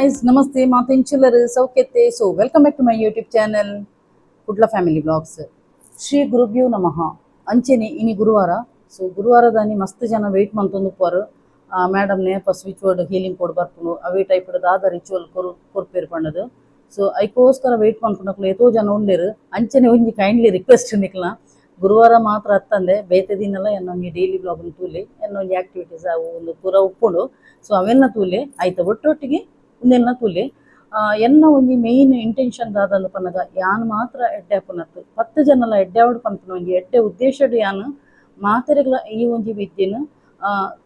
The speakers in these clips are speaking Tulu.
Guys, namaste. ಮಾತೆಂಚುಲರ್ ಸೌಖ್ಯತೆ? So welcome back to my YouTube channel, Kudla family blogs. Shri ಗುರುಭ್ಯೋ ನಮಃ. ಅಂಚೆನೆ ಇನಿ ಗುರುವಾರ. ಸೊ ಗುರುವಾರದಾನಿ ಮಸ್ತ್ ಜನ ವೆಯ್ಟ್ ಮಂತೊಂದುಪ್ಪರು, ಮೇಡಮ್ ನೇಪ switch board healing code ಬರ್ಪುಂಡು, ಅವೇ ಟೈಪ್ ದಾದ ರಿಚುವಲ್ ಕೊರು ಕೊರ್ಪೇರು ಪಂಡದು. ಸೊ ಐಕೋಸ್ಕರ ವೆಯ್ಟ್ ಮನ್ಪುನಕ್ಲು ಏತೋ ಜನ ಉಲ್ಲೆರ್. ಅಂಚೆನೆ ಒಂಜಿ ಕೈಂಡ್ಲಿ ರಿಕ್ವೆಸ್ಟ್, ನಿಕ್ಲ ಗುರುವಾರ ಮಾತ್ರ ಅತ್ತಂದೆ ಬೇತೆ ದಿನಲ ಎನ್ನೊಂಜಿ ಡೈಲಿ ಬ್ಲಾಗ್ ತೂಲೆ. ಎನ್ನೊಂಜಿ ಆಕ್ಟಿವಿಟೀಸ್ ಅವು ಒಂದು ಪೂರ ಉಪ್ಪುಂಡು. ಸೊ ಅವೆಲ್ಲ ತೂಲೆ ಆಯ್ತ, ಒಟ್ಟೊಟ್ಟಿಗೆ ಉಂದೆಲ್ಲ ತೂಲೆ. ಎನ್ನ ಒಂಜಿ ಮೇಯ್ನ್ ಇಂಟೆನ್ಷನ್ ದಾದಂದು ಪನ್ನಗ, ಯಾನ್ ಮಾತ್ರ ಎಡ್ಡೆ ಆಪುನತ್ತು, 10 ಜನಲ ಎಡ್ಡೆ ಆವಡ್ ಪನ್ಪುನ ಒಂಜಿ ಎಡ್ಡೆ ಉದ್ದೇಶಡ್ ಯಾನ್ ಮಾತೆರೆಗ್ಲ ಈ ಒಂಜಿ ವಿದ್ಯೆನ್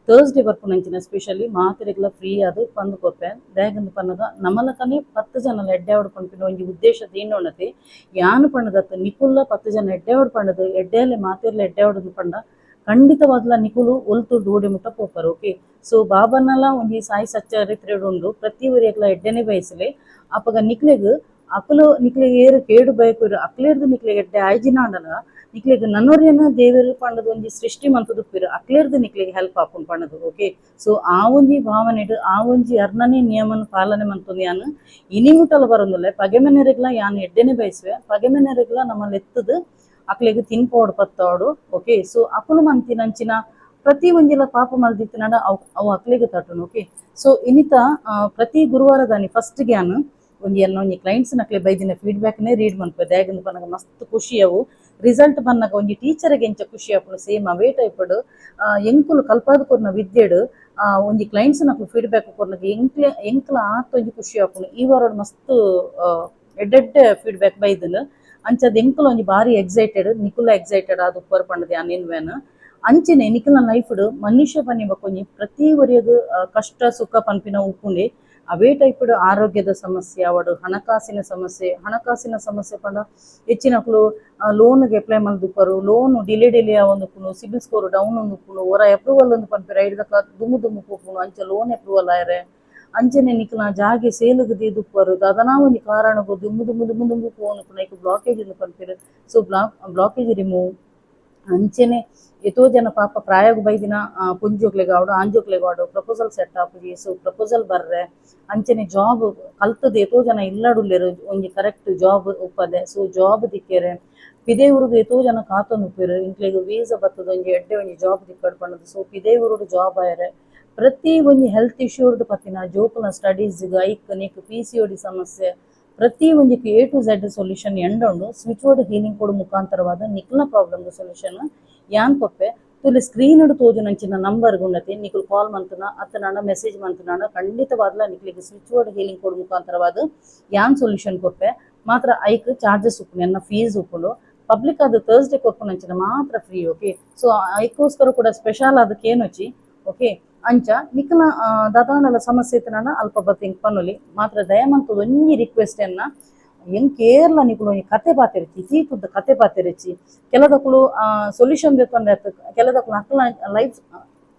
ಥರ್ಸ್ಡೇ ಬರ್ಪುನಂಚಿನ ಸ್ಪೆಷಲಿ ಮಾತೆರೆಗ್ಲ ಫ್ರೀ ಆದ್ ಪಂದ್ ಕೊರ್ಪೆ. ದಾಯೆಗಂದ್ ಪನ್ನಗ, ನಮಲಕನೆ 10 ಜನಲ ಎಡ್ಡೆ ಆವಡ್ ಪನ್ಪಿನ ಒಂಜಿ ಉದ್ದೇಶ ದೀಂಡೊಣತೆ. ಯಾನ್ ಪಂಡದತ್, ನಿಕುಲ್ಲ 10 ಜನ ಎಡ್ಡೆ ಆವಡ್ ಪಂಡದು. ಎಡ್ಡೆಲೆ ಮಾತೆರ್ಲ ಎಡ್ಡೆ ಆವಡ್ ಪಂಡ ಖಂಡಿತವಾದ್ಲ ನಿಕುಲು ಒಲ್ತುರ್ದು ಓಡೆ ಮುಟ್ಟ ಪೋಪರ್, ಓಕೆ. ಸೊ ಬಾಬನಲ ಒಂಜಿ ಸಾಯಿ ಸಚ್ಚರಿತ್ರೆಡ್ ಉಂಡು, ಪ್ರತಿ ಒರಿಯಕ್ಲ ಎಡ್ಡೆನೆ ಬಯಸಲೆ. ಅಪಗ ನಿಕ್ಲೆಗ್ ಅಕುಲು ನಿಕ್ಲೆಗ್ ಏರು ಕೇಡು ಬಯಕುರು, ಅಕ್ಲೆರ್ದು ನಿಕ್ಲೆಗ್ ಎಡ್ಡೆ ಆಯ್ಜಿನಾಂಡಲ ನಿಕ್ಲೆಗ್ ನನೊರಿಯನ ದೇವೆರ್ ಪಂಡದು ಒಂಜಿ ಸೃಷ್ಟಿ ಮಂತುದುಪ್ಪೆರ್, ಅಕ್ಲೆರ್ದು ನಿಕ್ಲೆಗ್ ಹೆಲ್ಪ್ ಆಪುಂಡು ಪಂಡದು, ಓಕೆ. ಸೊ ಆ ಒಂಜಿ ಭಾವನೆಡ್, ಆ ಒಂಜಿ ಅರ್ನನೆ ನಿಯಮನ್ ಪಾಲನೆ ಮಂತೊಂದು ಯಾನ್ ಇನಿ ಮುಟ್ಟಲ ಬರೊಂದುಲ್ಲೆ. ಪಗೆಮನೆರೆಗ್ಲ ಯಾನ್ ಎಡ್ಡೆನೆ ಬಯಸುವೆ. ಪಗೆಮನೆರೆಗ್ಲ ನಮ ಲೆತ್ತುದು ಅಕ್ಲೆಗ್ ತಿನ್ಪೋಡು ಪತ್ತೋಡು, ಓಕೆ. ಸೊ ಅಕುಲು ಮಂತಿನಂಚಿನ ಪ್ರತಿ ಒಂಜಿಲ ಪಾಪ ಮಲ್ದಿತ್ತಿನಡ ಅವು ಅವು ಅಕ್ಲೆಗ್ ತಟ್ಟುನು, ಓಕೆ. ಸೊ ಇನಿತ ಪ್ರತಿ ಗುರುವಾರದಾನಿ ಫಸ್ಟ್ ಯಾನ್ ಒಂಜಿ ಎನ್ನ ಒಂಜಿ ಕ್ಲೈಂಟ್ಸ್ ನಕ್ಲೆ ಬೈದಿನ ಫೀಡ್ಬ್ಯಾಕ್ನೇ ರೀಡ್ ಮನ್ಪೆ. ದಾಯೆಗಂದ್ ಪನ್ನಗ ಮಸ್ತ್ ಖುಷಿ. ಅವು ರಿಸಲ್ಟ್ ಬನ್ನಗ ಒಂಜಿ ಟೀಚರ್ಗೆ ಎಂಚ ಖುಷಿ ಆಪುಂಡು, ಸೇಮ್ ಅವೇ ಟೈಪ್ಡ್ ಎಂಕುಲು ಕಲ್ಪಾದ್ ಕೊರ್ನ ವಿದ್ಯೆಡ್ ಒಂಜಿ ಕ್ಲೈಂಟ್ಸ್ ನಕ್ಲು ಫೀಡ್ಬ್ಯಾಕ್ ಕೊರ್ನಗ ಎಂಕ್ಲೆ ಎಂಕ್ಲ ಆತ್ ಒಂಜಿ ಖುಷಿ ಆಪುಂಡು. ಈ ವಾರಡ್ ಮಸ್ತ್ ಎಡ್ಡೆಡ್ಡೆ ಫೀಡ್ಬ್ಯಾಕ್ ಬೈದುಂಡು. ಅಂಚಾದ್ ಎಂಕುಲು ಒಂಜಿ ಬಾರಿ ಎಕ್ಸೈಟೆಡ್, ನಿಕುಲ ಎಕ್ಸೈಟೆಡ್ ಆದ್ ಉಪ್ಪರ್ ಪಂಡದು ಯಾನ್ ಎನ್ನುವೆನ್. ಅಂಚೆನೆ ನಿಕಲ್ನ ಲೈಫ್ಡ್ ಮನುಷ್ಯ ಪನ್ನಿ ಬೊಕ್ಕ ಪ್ರತಿ ಒರಿಯಗ್ ಕಷ್ಟ ಸುಖ ಪನ್ಪಿನ ಉಪ್ಪುಂಡೆ. ಅವೇ ಟೈಪ್ಡ್ ಆರೋಗ್ಯದ ಸಮಸ್ಯೆ ಆವಡ್, ಹಣಕಾಸಿನ ಸಮಸ್ಯೆ. ಹಣಕಾಸಿನ ಸಮಸ್ಯೆ ಪಂಡ ಹೆಚ್ಚಿನಕ್ಲು ಲೋನ್ಗೆ ಅಪ್ಲೈ ಮಲ್ದುಪ್ಪರು, loan delay delay ಆವೊಂದುಪ್ಪುಂಡು, ಸಿಬಿಲ್ score down ಉಪ್ಪುಂಡು, ಒರ ಅಪ್ರೂವಲ್ ಅಂದ್ ಪನ್ಪೆರ್, ಐಡ್ದಕ ದುಂಬು ದುಂಬು ಪೋಪುಂಡು. ಅಂಚ ಲೋನ್ ಅಪ್ರೂವಲ್ ಆಯರೆ. ಅಂಚೆನೆ ನಿಕ್ಲ್ನ ಜಾಗೆ ಸೇಲ್ಗ್ ದೀದುಪ್ಪರು, ದಾದನಾ ಒಂಜಿ ಕಾರಣಗ್ ದುಂಬು ದುಂಬು ದುಂಬು ದುಂಬು ಪೋವೊಂದುಪ್ಪುಂಡು, ಐಕ್ ಬ್ಲಾಕೇಜ್ ಇಂದ್ ಪನ್ಪೆರ್. So blockage remove. ಅಂಚೆನೆ ಏತೋ ಜನ ಪಾಪ ಪ್ರಾಯಗ್ ಬೈದಿನ ಪೊಂಜೋಕ್ಲೆಗ್ ಆವಡ್ ಆಂಜೋಕ್ಲೆಗ್ ಆವಡ್ ಪ್ರಪೋಸಲ್ ಸೆಟ್ ಆಪುಜಿ. ಸೊ ಪ್ರಪೋಸಲ್ ಬರ್ರೆ. ಅಂಚೆನೆ ಜಾಬ್ ಕಲ್ತದ್ ಏತೋ ಜನ ಇಲ್ಲಡುಲ್ಲೆರ್, ಒಂಜಿ ಕರೆಕ್ಟ್ ಜಾಬ್ ಉಪ್ಪದೆ. ಸೊ ಜಾಬ್ ತಿಕ್ಕೆರೆ. ಪಿದೈ ಊರುಗು ಏತೋ ಜನ ಕಾತೊಂದು ಉಪ್ಪೆರ್, ಇಂಕ್ಲೆಗ್ ವೀಸಾ ಬತ್ತದ ಒಂಜಿ ಎಡ್ಡೆ ಒಂಜಿ ಜಾಬ್ ತಿಕ್ಕಡ್ ಪಂಡುದು. ಸೊ ಪಿದೈ ಊರುಡು ಜಾಬ್ ಆಯೆರೆ. ಪ್ರತಿ ಒಂಜಿ ಹೆಲ್ತ್ ಇಶ್ಯೂರ್ದು ಪತ್ತಿನ ಜೋಕುಲ್ನ ಸ್ಟಡೀಸ್ ಐಕ್ ನಿಕ್ ಪಿಸಿಒಡಿ ಸಮಸ್ಯೆ, ಪ್ರತಿ ಒಂಜಿಕ್ A to Z solution ಎಂಡ ಉಂಡು. Switch board healing code ಮುಖಾಂತರವಾದ ನಿಕ್ಲ್ನ problem solution ಯಾನ್ ಕೊಪ್ಪೆ. ತುಲಿ ಸ್ಕ್ರೀನ್ ತೋಜುನಂಚಿನ ನಂಬರ್ ಉಂಡತಿ, ನಿಕುಲು ಕಾಲ್ ಮಂತುನ ಅತ್ತನಾಂಡ ಮೆಸೇಜ್ ಮಂತುನಾಂಡ ಖಂಡಿತವಾದ್ಲ ನಿಕ್ಲೆಗ್ switch board healing code ಮುಖಾಂತರವಾದ ಯಾನ್ ಸೊಲ್ಯೂಷನ್ ಕೊರ್ಪೆ. ಮಾತ್ರ ಐಕ್ ಚಾರ್ಜಸ್ ಉಪ್ಪುಂಡು, ಎನ್ನ ಫೀಸ್ ಉಪ್ಪುಂಡು. ಪಬ್ಲಿಕ್ ಅದು ಥರ್ಸ್ಡೇ ಕೊರ್ಪುನಂಚಿನ ಮಾತ್ರ free, okay. So ಐಕೋಸ್ಕರ ಕೂಡ ಸ್ಪೆಷಲ್ ಅದಕ್ಕೆ ಏನೊಚ್ಚಿ, ಓಕೆ. ಅಂಚ ನಿಕ್ಲ ದಾದಾಂಡಲ ಸಮಸ್ಯೆ ಇತ್ತುಂಡ ಅಲ್ಪ ಬತ್ತಿ ಪನ್ನೊಲಿ. ಮಾತ್ರ ದಯಮಂತದ ಒಂಜಿ ರಿಕ್ವೆಸ್ಟ್ ಎನ್ನ, ಎಂಕ್ ಏರ್ಲ ನಿಕುಲು ಒಂಜಿ ಕತೆ ಪಾತೆರಚಿ, ತೀತುದ ಕತೆ ಪಾತೆರಚಿ. ಕೆಲದಕುಲು ಸೊಲ್ಯೂಷನ್ ದೆತ್ತೊಂಡೆ ಅತ್, ಕೆಲದಕುಲು ಅಕ್ಲ್ನ ಲೈಫ್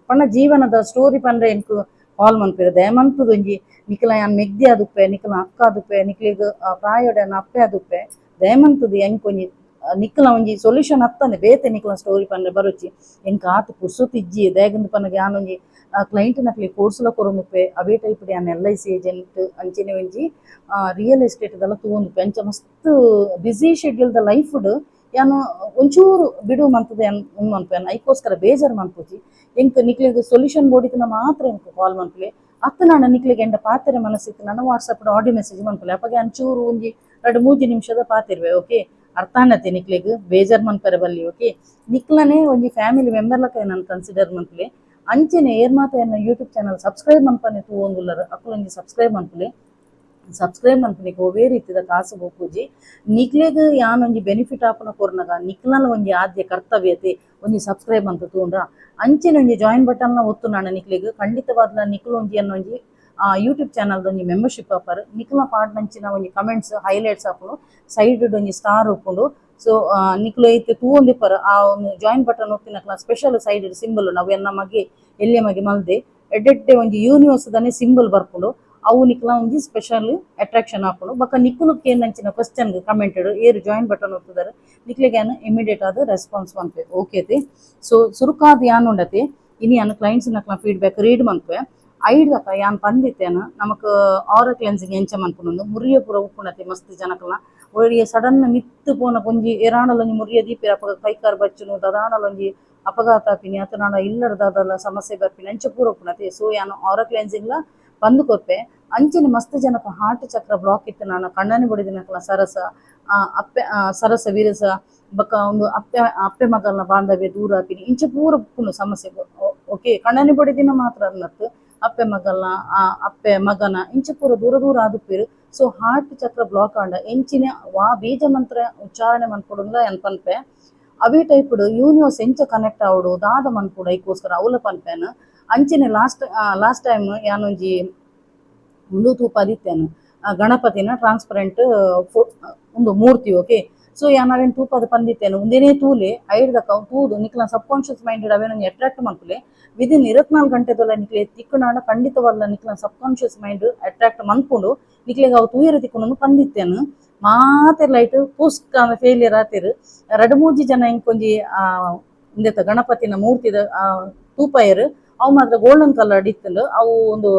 ಪಂಡ ಜೀವನದ ಸ್ಟೋರಿ ಪಂಡ್ರೆ ಎಂಕ್ ಕಾಲ್ ಮನ್ಪೆರ್. ದಯಮಂತದ ಒಂಜಿ, ನಿಕ್ಲ ಯಾನ್ ಮೆಗ್ದಿ ಆದುಪ್ಪೆ, ನಿಕ್ಲ ಅಕ್ಕ ಆದುಪ್ಪೆ, ನಿಕ್ಲೆಗ್ ಪ್ರಾಯೊಡು ಯಾನ್ ಅಪ್ಪೆ ಆದುಪ್ಪೆ. ದಯಮಂತದ ಎಂಕ್ ಒಂಜಿ ನಿಕ್ಲ ಒಂಜಿ ಸೊಲ್ಯೂಷನ್ ಅತ್ತಂದೆ ಬೇತೆ ನಿಕ್ಲ ಸ್ಟೋರಿ ಪಂಡ್ರೆ ಬರೊಚ್ಚಿ. ಎಂಕ್ ಆತ್ ಪುರ್ಸೊತ್ತು ಇಜ್ಜಿ. ದಾಯೆಗಂದ್ ಪನ್ನಗ ಯಾನ್ ಒಂಜಿ ಕ್ಲೈಂಟ್ ನಕ್ಲೆ ಕೋರ್ಸ್ಲ ಕೊರೊಂದುಪ್ಪೆ. ಅವೇ ಟೈಪ್ ಯಾನ್ ಎಲ್ಐಸಿ ಏಜೆಂಟ್. ಅಂಚೆನೆ ಒಂಜಿ ರಿಯಲ್ ಎಸ್ಟೇಟ್ ದೆಲ್ಲ ತೂವೊಂದುಪ್ಪೆ. ಅಂಚ ಮಸ್ತ್ ಬಿಸಿ ಶೆಡ್ಯೂಲ್ ದ ಲೈಫ್ ಯಾನ್ ಒಂಚೂರು ಬಿಡು ಮಂತುದು ಯಾನ್ ಉಂದು ಮನ್ಪುವೆ. ಐಕೋಸ್ಕರ ಬೇಜಾರ್ ಮನ್ಪುಜಿ. ಎಂಕ್ ನಿಕ್ಲೆಗ್ ಸೊಲ್ಯೂಷನ್ ಬೋಡಿತ್ತುಂಡ ಮಾತ್ರ ಎಂಕ್ ಕಾಲ್ ಮನ್ಪುಲೆ. ಅತ್ತನಾಂಡ ನಿಕ್ಲೆಗ್ ಎಂಡ ಪಾತೆರೆ ಮನಸ್ಸಿತ್ತುಂಡ WhatsApp audio message ಮನ್ಪುಲೆ. ಅಪಗ ಯಾನ್ ಚೂರು ಒಂಜಿ 2-3 ನಿಮಿಷದ ಪಾತೆರ್ವೆ, ಓಕೆ. ಅರ್ಥ ಆಂಡತೆ ನಿಕ್ಲೆಗ್? ಬೇಜಾರ್ ಮನ್ಪೆರೆ ಬಲ್ಲಿ, ಓಕೆ. ನಿಕ್ಲನೆ ಒಂಜಿ ಫ್ಯಾಮಿಲಿ ಮೆಂಬರ್ ಲಕ ನನ್ ಕನ್ಸಿಡರ್ ಮನ್ಪುಲೆ. ಅಂಚೆನೆ ಏರ್ ಮಾತ ಎನ್ನ YouTube channel subscribe ಮನ್ಪನೆ ತೂವೊಂದುಲ್ಲರ್, ಅಕುಲೊಂಜಿ ಸಬ್ಸ್ಕ್ರೈಬ್ ಮನ್ಪುಲೆ. ಸಬ್ಸ್ಕ್ರೈಬ್ ಮನ್ಪುನಿಕ್ ಒವ್ವೇ ರೀತಿದ ಕಾಸು ಬೋಪುಜಿ. ನಿಕ್ಲೆಗ್ ಯಾನ್ ಒಂಜಿ ಬೆನಿಫಿಟ್ ಆಪುನ ಕೊರ್ನಗ ನಿಕ್ಲನ ಒಂಜಿ ಆದ್ಯ ಕರ್ತವ್ಯತೆ ಒಂಜಿ ಸಬ್ಸ್ಕ್ರೈಬ್ ಮಂತ್ ತೂಂಡ. ಅಂಚೆನೆ ಒಂಜಿ ಜಾಯಿನ್ ಬಟನ್ ನ ಒತ್ತುನಾಂಡ ನಿಕ್ಲೆಗ್ ಖಂಡಿತವಾದ್ಲ ನಿಕ್ಲು ಒಂಜಿ ಎನ್ನ ಒಂಜಿ ಯೂಟ್ಯೂಬ್ ಚಾನಲ್ ಒಂಜಿ ಮೆಂಬರ್ಶಿಪ್ ಆಪರ್. ನಿಕ್ಲ ಪಾಡ್ನಂಚಿನ ಒಂಜಿ ಕಮೆಂಟ್ಸ್ ಹೈಲೈಟ್ಸ್ ಆಪುಂಡು, ಸೈಡ್ ಒಂಜಿ ಸ್ಟಾರ್ ಉಪ್ಪುಂಡು. ಸೊ ನಿಕ್ಲು ಐತೆ ತೂವೊಂದಿಪ್ಪರ್, ಆ ಒಂದು ಜಾಯಿನ್ ಬಟನ್ ಒತ್ತಿನಕ್ಲ special side symbol ನಾವು ಎನ್ನ ಮಗೆ ಎಲ್ಯ ಮಗೆ ಮಲ್ದೆ ಎಡ್ಡೆಡ್ಡೆ ಒಂಜಿ ಯೂನಿವರ್ಸ್ ದನೆ ಸಿಂಬಲ್ ಬರ್ಪುಂಡು. ಅವು ನಿಕ್ಲ ಒಂಜಿ ಸ್ಪೆಷಲ್ ಅಟ್ರಾಕ್ಷನ್ ಆಪುಂಡು. ಬೊಕ್ಕ ನಿಕುಲು ಕೇನಂಚಿನ ಕ್ವಶನ್ ಕಮೆಂಟ್ ಏರು ಜಾಯಿನ್ ಬಟನ್ ಒತ್ತುದಾರೆ, ನಿಕ್ಲೆಗ್ ಯಾನ್ ಇಮಿಡಿಯೇಟ್ ಆದ್ ರೆಸ್ಪಾನ್ಸ್ ಮನ್ಪೆ, ಓಕೆ. ಸೊ ಸುರುಕಾದ್ ಯಾನ್ ಉಂಡತೆ, ಇನಿ ಯಾನ್ ಕ್ಲೈಂಟ್ಸ್ ನಕ್ಲ ಫೀಡ್ಬ್ಯಾಕ್ ರೀಡ್ ಮನ್ಪೆ. ಐಡ್ದಕ ಯಾನ್ ಪಂದಿತ್ತೇನ ನಮಕ್ ಆರ ಕ್ಲೆನ್ಸಿಂಗ್ ಎಂಚ ಮನ್ಪುನಂದು ಮುರಿಯ ಪೂರ ಉಪ್ಪುನತೆ ಮಸ್ತ್ ಜನಕಲ್ನ ಒರಿಯ ಸಡನ್ ಮಿತ್ತು ಪೋನ ಒಂಜಿ ಏರಾಂಡಲೊಂಜಿ ಮುರಿಯ ದೀಪೆರ್ ಅಪಗ ಕೈಕಾರ್ ಬಚ್ಚುನು ದಾದಾಂಡಲೊಂಜಿ ಅಪಘಾತ ಆಪಿನಿ ಅತನಾಂಡ ಇಲ್ಲಡ್ ದಾದಲ ಸಮಸ್ಯೆ ಬರ್ಪಿನಿ ಅಂಚ ಪೂರ ಉಪ್ಪುನತೆ. ಸೊ ಯಾನ್ ಆರ ಕ್ಲೆನ್ಸಿಂಗ್ಲ ಪಂದ್ ಕೊರ್ಪೆ. ಅಂಚನೆ ಮಸ್ತ್ ಜನಕ ಹಾರ್ಟ್ ಚಕ್ರ ಬ್ಲಾಕ್ ಇತ್ತು ನಾನು ಕಣ್ಣನೆ ಬಡಿದಿನಕಲ ಸರಸ ಅಪ್ಪೆ ಸರಸ ವೀರಸ ಬೊಕ್ಕ ಒಂದು ಅಪ್ಪೆ ಅಪ್ಪೆ ಮಗಲ್ನ ಬಾಂಧವ್ಯ ದೂರ ಆಪಿನಿ ಇಂಚ ಪೂರ ಉಪ್ಪುಂಡು ಸಮಸ್ಯೆ. ಓಕೆ, ಕಣ್ಣನೆ ಬಡಿದಿನ ಮಾತ್ರ ಅಲ್ಲತ್ತು ಅಪ್ಪೆ ಮಗಲ್ನ ಅಪ್ಪೆ ಮಗನ ಇಂಚ ಪೂರ ದೂರ ದೂರ ಆದುಪ್ಪೆರ್. ಸೊ ಹಾರ್ಟ್ ಚಕ್ರ ಬ್ಲಾಕ್ ಆಂಡ ಎಂಚಿನ ವಾ ಬೀಜ ಮಂತ್ರ ಉಚ್ಚಾರಣೆ ಮನ್ಪೊಡುಂದ ಯಾನ್ ಪನ್ಪೆ. ಅವೇ ಟೈಪ್ಡ್ ಯೂನಿವರ್ಸ್ ಎಂಚ ಕನೆಕ್ಟ್ ಆವೊಡು ದಾದ ಮನ್ಪೊಡು ಐಕೋಸ್ಕರ ಅವ್ಲ ಪನ್ಪೇನ್. ಅಂಚನೆ last last time ಯಾನೊಂಜಿ ಉಂದು ತೂಪಾದಿತ್ತೇನು ಗಣಪತಿನ ಟ್ರಾನ್ಸ್ಪರೆಂಟ್ ಉಂದು ಮೂರ್ತಿ. ಓಕೆ, ಸೊ ಯಾನ್ ಅವೇನ್ ತೂಪಾದ್ ಪಂದಿತ್ತೇನು ಉಂದೇನೇ ತೂಲೆ ಐಡ್ದಕ ತೂದು ನಿಕ್ಲ ಸಬ್ ಕಾನ್ಷಿಯಸ್ ಮೈಂಡ್ ಅವೇನೊಂಜಿ ಅಟ್ರಾಕ್ಟ್ ಮನ್ಪುಲೆ. ವಿದಿನ್ 24 ಗಂಟೆದೊಲ ನಿಕ್ಲೆ ತಿಕ್ಕುನಾಂಡ ಖಂಡಿತವಲ್ಲ ನಿಕ್ಲ ಸಬ್ conscious mind attract ಮನ್ಪುಂಡು, ನಿಕ್ಲೆಗ್ ಅವು ತೂಯೆರೆ ತಿಕ್ಕುಂಡು ಪಂದಿತ್ತೇನು. ಮಾತೆರ್ಲ ಐಟ್ ಪುಸ್ಕ ಫೇಲಿಯರ್ ಆತೆರ್. ರಡ್ಡ್ ಮೂಜಿ ಜನ ಇಂಕೊಂಜಿ ಉಂದೆತ ಗಣಪತಿನ ಮೂರ್ತಿದ ತೂಪಾಯೆರ್. ಅವು ಮಾತ್ರ ಗೋಲ್ಡನ್ ಕಲರ್ ಇತ್ತುಂಡು, ಅವು ಒಂದು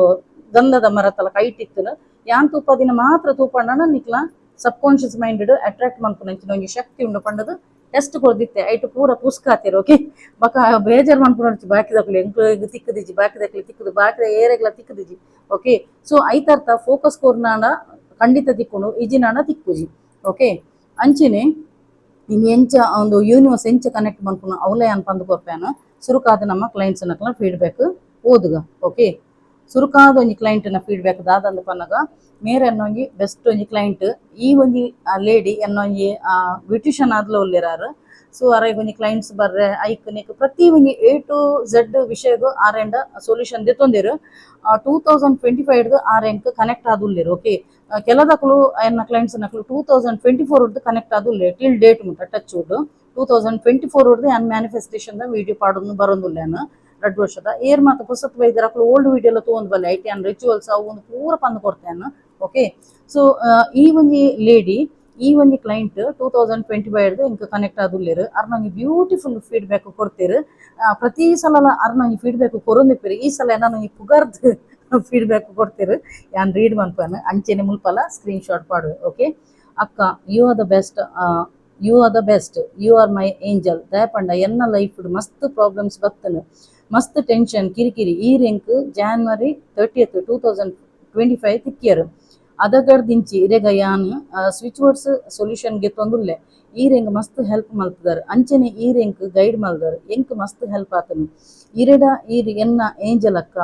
ಗಂಧದ ಮರತಲ ಕೈಟ್ ಇತ್ತುಂಡು. ಯಾನ್ ತೂಪದಿನ ಮಾತ್ರ ತೂಪಂಡನ ನಿಕ್ಲ ಸಬ್ conscious minded attract ಮನ್ಪುನಂಚಿನ ಒಂಜಿ ಶಕ್ತಿ ಉಂಡು ಪಂಡದು ಟೆಸ್ಟ್ ಕೊರ್ದಿತ್ತೆ. ಐಟ್ ಪೂರ ಪುಸ್ಕಾತೆರ್. ಓಕೆ, ಬೊಕ ಬೇಜಾರ್ ಮನ್ಪುನರ್ಚಿ ಬಾಕಿದಕ್ಲು ಎಂಕ್ಲೆಗ್ ತಿಕ್ಕುದಿಜ್ಜಿ, ಬಾಕಿದಕ್ಲು ತಿಕ್ಕುದು ಬಾಕಿದ ಏರೆಗ್ಲ ತಿಕ್ಕುದಿಜ್ಜಿ. ಓಕೆ, ಸೊ ಐತರ್ಥ ಫೋಕಸ್ ಕೊರ್ನಾಂಡ ಖಂಡಿತ ತಿಕ್ಕುಂಡು, ಇಜಿನಾಂಡ ತಿಕ್ಕುಜಿ. ಓಕೆ, ಅಂಚೆನೆ ಇನಿ ಎಂಚ ಒಂದು ಯೂನಿವರ್ಸ್ ಎಂಚ ಕನೆಕ್ಟ್ ಮನ್ಪುನ ಅವ್ಲ ಯಾನ್ ಪಂದ್ ಕೊರ್ಪೇನ. ಸುರುಕಾದ್ ನಮ್ಮ ಕ್ಲೈಂಟ್ಸ್ ನಕ್ಲ ಫೀಡ್ಬ್ಯಾಕ್ ಓದುಗ. ಓಕೆ, ಸುರುಕಾದ ಒಂಜಿ ಕ್ಲೈಂಟ್ನ ಫೀಡ್ಬ್ಯಾಕ್ ದಾದಂದ್ ಪನ್ನಗ ಮೇರ್ ಎನ್ನೊಂಜಿ ಬೆಸ್ಟ್ ಒಂಜಿ ಕ್ಲೈಂಟ್. ಈ ಒಂಜಿ ಲೇಡಿ ಎನ್ನೊಂಜಿ ಬ್ಯೂಟಿಷಿಯನ್ ಆದ್ಲ ಉಲ್ಲೆರ್. ಸೊ ಅರೆಗ್ ಒಂಜಿ ಕ್ಲೈಂಟ್ಸ್ ಬರ್ರೆ ಐಕ್ ನಿಕ್ ಪ್ರತಿ ಒಂಜಿ A to Z ವಿಷಯಗ್ ಆರೆಂಡ ಸೊಲ್ಯೂಷನ್ ದೆತ್ತೊಂದೆರ್. 2025 ಆರ್ ಎಂಕ್ ಕನೆಕ್ಟ್ ಆದುಲ್ಲೆರ್. ಓಕೆ, ಕೆಲದಕುಲು ಎನ್ನ ಕ್ಲೈಂಟ್ಸ್ ನಕುಲು 2024 ಕನೆಕ್ಟ್ ಆದುಲ್ಲೆರ್ ಟಿಲ್ ಡೇಟ್ ಮುಟ್ಟ ಟಚ್ ವುಡ್. 2024 ಯಾನ್ manifestation the video ಪಾಡೊಂದು ಬರೊಂದುಲ್ಲೆನ್ ರಡ್ಡ್ ವರ್ಷದ. ಏರ್ ಮಾತ ಪೊಸತ್ ಬೈದೆರ್ ಅಕುಲು ಓಲ್ಡ್ ವಿಡಿಯೋ ಎಲ್ಲ ತೂವೊಂದು ಬಲ್ಲೆ. ಐಟ್ ಯಾನ್ ರಿಚುವಲ್ಸ್ ಅವು ಒಂದು ಪೂರ ಪಂದ್ ಕೊರ್ತೇನೆ. ಓಕೆ, ಸೊ ಈ ಒಂಜಿ ಲೇಡಿ, ಈ ಒಂಜಿ ಕ್ಲೈಂಟ್ 2025 ಎಂಕ್ ಕನೆಕ್ಟ್ ಆದುಲ್ಲೆರ್. ಅರ್ನ ಒಂಜಿ ಬ್ಯೂಟಿಫುಲ್ ಫೀಡ್ಬ್ಯಾಕ್ ಕೊರ್ತೆರ್. ಪ್ರತಿ ಸಲ ಅರ್ನ ಒಂಜಿ ಫೀಡ್ಬ್ಯಾಕ್ ಕೊರೊಂದಿಪ್ಪೆರ್. ಈ ಸಲ ಎನ್ನನ್ ಒಂಜಿ ಪುಗರ್ದ್ ಫೀಡ್ಬ್ಯಾಕ್ ಕೊರ್ತೆರ್. ಯಾನ್ ರೀಡ್ ಮನ್ಪುವೆನ್, ಅಂಚೆನೆ ಮುಲ್ಪಲ ಸ್ಕ್ರೀನ್ ಶಾಟ್ ಪಾಡುವೆ. ಓಕೆ, ಅಕ್ಕ, you are the best, you are the best, you are my angel. ದಯಪಂಡ ಎನ್ನ ಲೈಫ್ ಮಸ್ತ್ ಪ್ರಾಬ್ಲಮ್ಸ್ ಬತ್ತನು, ಮಸ್ತ್ ಟೆನ್ಷನ್ ಕಿರಿಕಿರಿ. ಈ ರೆಂಕ್ January 30, 2025 ತಿಕ್ಕಿಯರು. ಅದಗಡ್ದಿಂಚಿ ಇರೆಗ ಯಾನ್ switch words solution ಗೆತ್ತೊಂದುಲ್ಲೆ. ಈ ರೆಂಗ್ ಮಸ್ತ್ ಹೆಲ್ಪ್ ಮಲ್ತದಾರ್. ಅಂಚನೆ ಈ ರೆಂಕ್ ಗೈಡ್ ಮಲ್ದಾರ್, ಎಂಕ್ ಮಸ್ತ್ ಹೆಲ್ಪ್ ಆತನು. ಇರೆಡ ಈರ್ ಎನ್ನ ಏಂಜಲ್ ಅಕ್ಕ,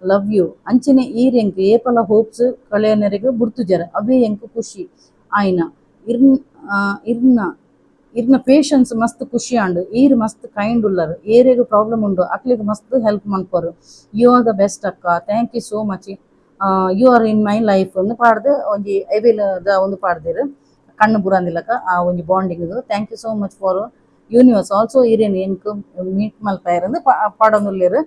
ಲವ್ you. ಅಂಚನೆ ಈ ರೆಂಕ್ ಏಪಲ ಹೋಪ್ಸ್ ಕಳೆಯನರೆಗ್ ಬುಡ್ತುಜರ, ಅವೇ ಎಂಕ್ ಖುಷಿ ಆಯ್ನ. ಇರ್ನ್ ಇರ್ನ ಇರ್ನ ಪೇಷನ್ಸ್ ಮಸ್ತ್ ಖುಷಿ ಆಂಡ್. ಈರ್ ಮಸ್ತ್ ಕೈಂಡ್ ಉಲ್ಲರ್. ಏರೆಗ್ ಪ್ರಾಬ್ಲಮ್ ಉಂಡು ಅಕ್ಲೆಗ್ ಮಸ್ತ್ help ಮನ್ಪರು. You are the best ಅಕ್ಕ, thank you so much, you are in my life ಒಂದು ಪಾಡ್ದು ಒಂಜಿ ಎವಿಲ್ ದ ಒಂದು ಪಾಡ್ದೆರ್ ಕಣ್ಣು ಬುರಂದಿಲಕ ಆ ಒಂಜಿ bonding. Thank you so much for universe also ಇರೇನು ಎಂಕ್ ಮೀಟ್ ಮಲ್ಪಾಯೆರ್ ಪಾಡೊಂದುಲ್ಲೆರ್.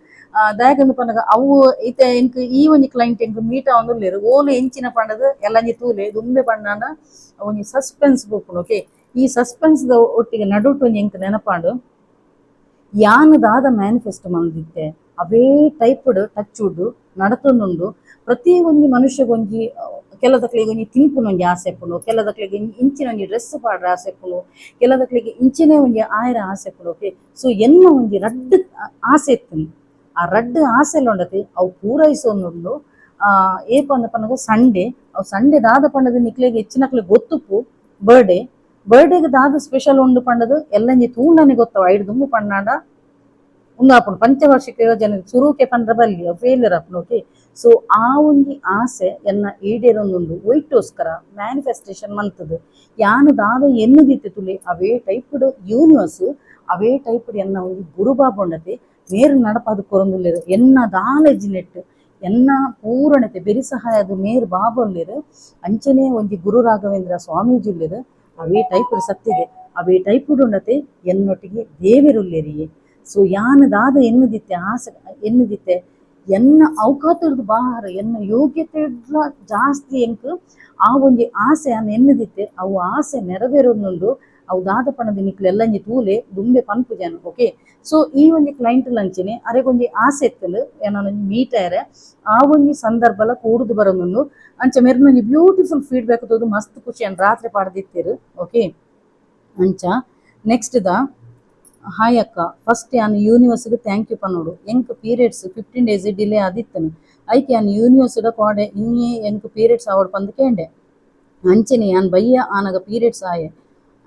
ದಾಯೆಗಂದ್ ಪನ್ನಗ ಅವು ಇತ್ತೆ ಎಂಕ್ ಈ ಒಂಜಿ ಕ್ಲೈಂಟ್ ಎಂಕ್ ಮೀಟ್ ಆವೊಂದುಲ್ಲೆರ್. ಓಲು ಎಂಚಿನ ಪಂಡದು ಎಲ್ಲಂಜಿ ತೂಲೆ ದುಂಬೆ ಪಂಡಾಂಡ ಒಂಜಿ ಸಸ್ಪೆನ್ಸ್ ಬೋಪುಂಡು. ಓಕೆ, ಈ ಸಸ್ಪೆನ್ಸ್ ದ ಒಟ್ಟಿಗೆ ನಡುಟು ಒಂಜಿ ಎಂಕ್ ನೆನಪಾಂಡು. ಯಾನ್ ದಾದ ಮ್ಯಾನಿಫೆಸ್ಟ್ ಮಲ್ದಿತ್ತೆ ಅವೇ ಟೈಪ್ಡ್ ಟಚ್ ವುಡ್ ನಡತೊಂದುಂಡು. ಪ್ರತಿ ಒಂಜಿ ಮನುಷ್ಯಗೊಂಜಿ ಕೆಲದಕ್ಲೆಗ್ ಒಂಜಿ ತಿನ್ಪುನ ಒಂಜಿ ಆಸೆ ಇಪ್ಪುಂಡು, ಕೆಲದಕ್ಲೆಗ್ ಇಂಚಿನ ಒಂಜಿ ಡ್ರೆಸ್ ಪಾಡ್ರೆ ಆಸೆ ಇಪ್ಪುಂಡು, ಕೆಲದಕ್ಲೆಗ್ ಇಂಚಿನೇ ಒಂಜಿ ಆಯೆರೆ ಆಸೆ ಇಪ್ಪುಂಡು. ಓಕೆ, ಸೊ ಎನ್ನ ಒಂಜಿ ರಡ್ಡ್ ಆಸೆ ಇತ್ತುಂಡು. ಆ ರಡ್ಡ್ ಆಸೆಲ ಉಂಡತೆ ಅವು ಪೂರೈಸೊಂದುಂಡು. ಏಪ ಅಂದ್ ಪನ್ನಗ ಸಂಡೇ. ಅವು ಸಂಡೇ ದಾದ ಪಂಡದು ನಿಕ್ಲೆಗ್ ಹೆಚ್ಚಿನಕ್ಲೆಗ್ ಗೊತ್ತುಪ್ಪು. ಬರ್ಡೇ, ಬರ್ಡೇಗ್ ದಾದ ಸ್ಪೆಷಲ್ ಉಂಡು ಪಂಡದು ಎಲ್ಲಂಜಿ ತೂಂಡನೆ ಗೊತ್ತವು. ಐಡ್ ದುಂಬು ಪಂಡಾಂಡ ಉಂದಾಪುಂಡು. ಪಂಚವಾರ್ಷಿಕ ಯೋಜನೆ ಸುರುಕೆ ಪಂಡ್ರೆ ಬಲ್ಲಿ ಅವು ಫೇಲ್ಯೂರ್ ಆಪುಂಡು. ಓಕೆ, ಸೊ ಆ ಒಂಜಿ ಆಸೆ ಎನ್ನ ಈಡೇರೊಂದುಂಡು. ಒಯ್ಟೋಸ್ಕರ ಮ್ಯಾನಿಫೆಸ್ಟೇಷನ್ ಮಂತದು ಯಾನ್ ದಾದ ಎನ್ನುದಿತ್ತೆ ತುಲೆ ಅವೇ ಟೈಪ್ಡ್ ಯೂನಿವರ್ಸ್, ಅವೇ ಟೈಪ್ಡ್ ಎನ್ನ ಒಂಜಿ ಗುರುಬಾಬ ಉಂಡತೆ ಮೇರ್ ನಡಪಾದ್ ಕೊರೊಂದುಲ್ಲೆರ್. ಎನ್ನ ದಾಲ ನೆಟ್ ಎನ್ನ ಪೂರಣತೆ ಬೆರಿ ಸಹಾಯದ ಮೇರ್ ಬಾಬಾ ಉಲ್ಲೆರ್. ಅಂಚನೆ ಒಂಜಿ ಗುರು ರಾಘವೇಂದ್ರ ಸ್ವಾಮೀಜಿ ಉಲ್ಲೆರ್. ಅವೇ ಟೈಪ್ಡ್ ಸತ್ತಿಗೆ ಅವೇ ಟೈಪ್ಡ್ ಉಂಡತೆ ಎನ್ನೊಟ್ಟಿಗೆ ದೇವೆರುಲ್ಲೆರಿಯೇ. ಸೊ ಯಾನ್ ದಾದ ಎನ್ನುದಿತ್ತೆ ಆಸೆ ಎನ್ನುದಿತ್ತೆ ಎನ್ನ ಅವಕಾತರ್ದು ಬಾರ ಎನ್ನ ಯೋಗ್ಯತೆಡ್ಲ ಜಾಸ್ತಿ ಎಂಕ್ ಆ ಒಂಜಿ ಆಸೆ ಯಾನ್ ಎನ್ನುದಿತ್ತೆ ಅವು ಆಸೆ ನೆರವೇರೊಂದುಂಡು. ಅವು ದಾದ ಪಣದ ನಿಕ್ಲು ಎಲ್ಲಂಜಿ ತೂಲೆ ದುಂಬೆ ಪನ್ಪು ಜನ. ಓಕೆ, ಸೊ ಈ ಒಂಜಿ ಕ್ಲೈಂಟ್ ಲಂಚಿನೆ ಅರೆಗೊಂಜಿ ಆಸೆ ಇತ್ತಲು ಏನೊಂಜಿ ಮೀಟ್ ಆಯರೆ ಆ ಒಂಜಿ ಸಂದರ್ಭಲ ಕೂಡುದು ಬರೋದು. ಅಂಚ ಮೆರ್ನೊಂಜಿ ಬ್ಯೂಟಿಫುಲ್ ಫೀಡ್ಬ್ಯಾಕ್ ತೋದು ಮಸ್ತ್ ಖುಷಿ ಅನ್ ರಾತ್ರಿ ಪಾಡ್ದಿತ್ತೀರು. ಓಕೆ, ಅಂಚ ನೆಕ್ಸ್ಟ್ ದ, ಹಾಯ್ ಅಕ್ಕ, ಫಸ್ಟ್ ಯಾನ್ ಯೂನಿವರ್ಸ್ಗೆ thank you ಪನ್ನೋಡು. ಎಂಕ್ periods 15 days delay ಆದಿತ್ತನು. ಐಕ್ ಯಾನ್ ಯೂನಿವರ್ಸ್ಡ ಕೋಡೆ ಇನ್ನೇ ಎಂಕ್ ಪೀರಿಯಡ್ಸ್ ಆವಡ್ ಪಂದ್ ಕೇಂಡೆ. ಅಂಚನೆ ಯಾನ್ ಬಯ್ಯ ಆನಗ ಪೀರಿಯಡ್ಸ್ ಆಯೆ.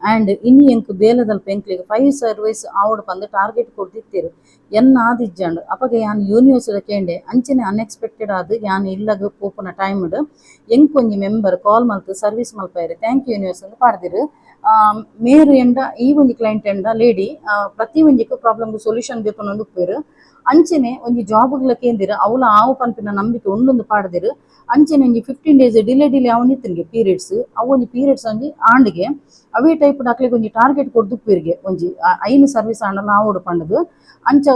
ಆ್ಯಂಡ್ ಇನಿ ಎಂಕ್ ಬೇಲೆದಲ್ಪ ಎಂಕ್ಲೆಗ್ 5 ಸರ್ವಿಸ್ ಆವಡ್ ಪಂದ್ ಟಾರ್ಗೆಟ್ ಕೊರ್ದಿತ್ತೆರ್. ಎನ್ನ ಆದಿಜ್ಜಂಡ್. ಅಪಗ ಯಾನ್ ಯೂನಿವರ್ಸ್ಡ ಕೇಂಡೆ. ಅಂಚನೆ ಅನ್ಎಕ್ಸ್ಪೆಕ್ಟೆಡ್ ಆದ್ ಯಾನ್ ಇಲ್ಲಗ್ ಪೋಪುನ ಟೈಮ್ಡ್ ಎಂಕ್ ಒಂಜಿ ಮೆಂಬರ್ ಕಾಲ್ ಮಲ್ತ್ ಸರ್ವಿಸ್ ಮಲ್ಪಾಯೆರ್. Thank you universe ಅಂದ್ ಪಾಡ್ದಿರು. ಮೇರು ಎಂಡ ಈ ಒಂಜಿ ಕ್ಲೈಂಟ್ ಎಂಡ ಲೇಡಿ ಪ್ರತಿ ಒಂಜಿಕ್ ಪ್ರಾಬ್ಲಮ್ ಸೊಲ್ಯೂಷನ್ ದೆತೊನೊಂದು ಉಪ್ಪುವೆರ್. ಅಂಚನೆ ಒಂಜಿ ಜಾಬ್ಗ್ಲ ಕೇಂದಿರು, ಅವ್ಲ ಆವು ಪನ್ಪಿನ ನಂಬಿಕೆ ಉಂಡೊಂದು ಪಾಡ್ದಿರು. ಅಂಚನೆ ಒಂಜಿ 15 days delay delay ಅವನಿತ್ತನ್ಗೆ periods, ಅವು ಒಂಜಿ ಪೀರಿಯಡ್ಸ್ ಒಂಜಿ ಆಂಡ್ಗೆ. ಅವೇ ಟೈಪ್ ಅಕ್ಲೆಗ್ ಒಂಜಿ ಟಾರ್ಗೆಟ್ ಕೊರ್ದುಪ್ಪುವೆರ್ಗೆ, ಒಂಜಿ ಐನು ಸರ್ವಿಸ್ ಆಂಡಲ ಆವೊಡು ಪಂಡುದು. ಅಂಚ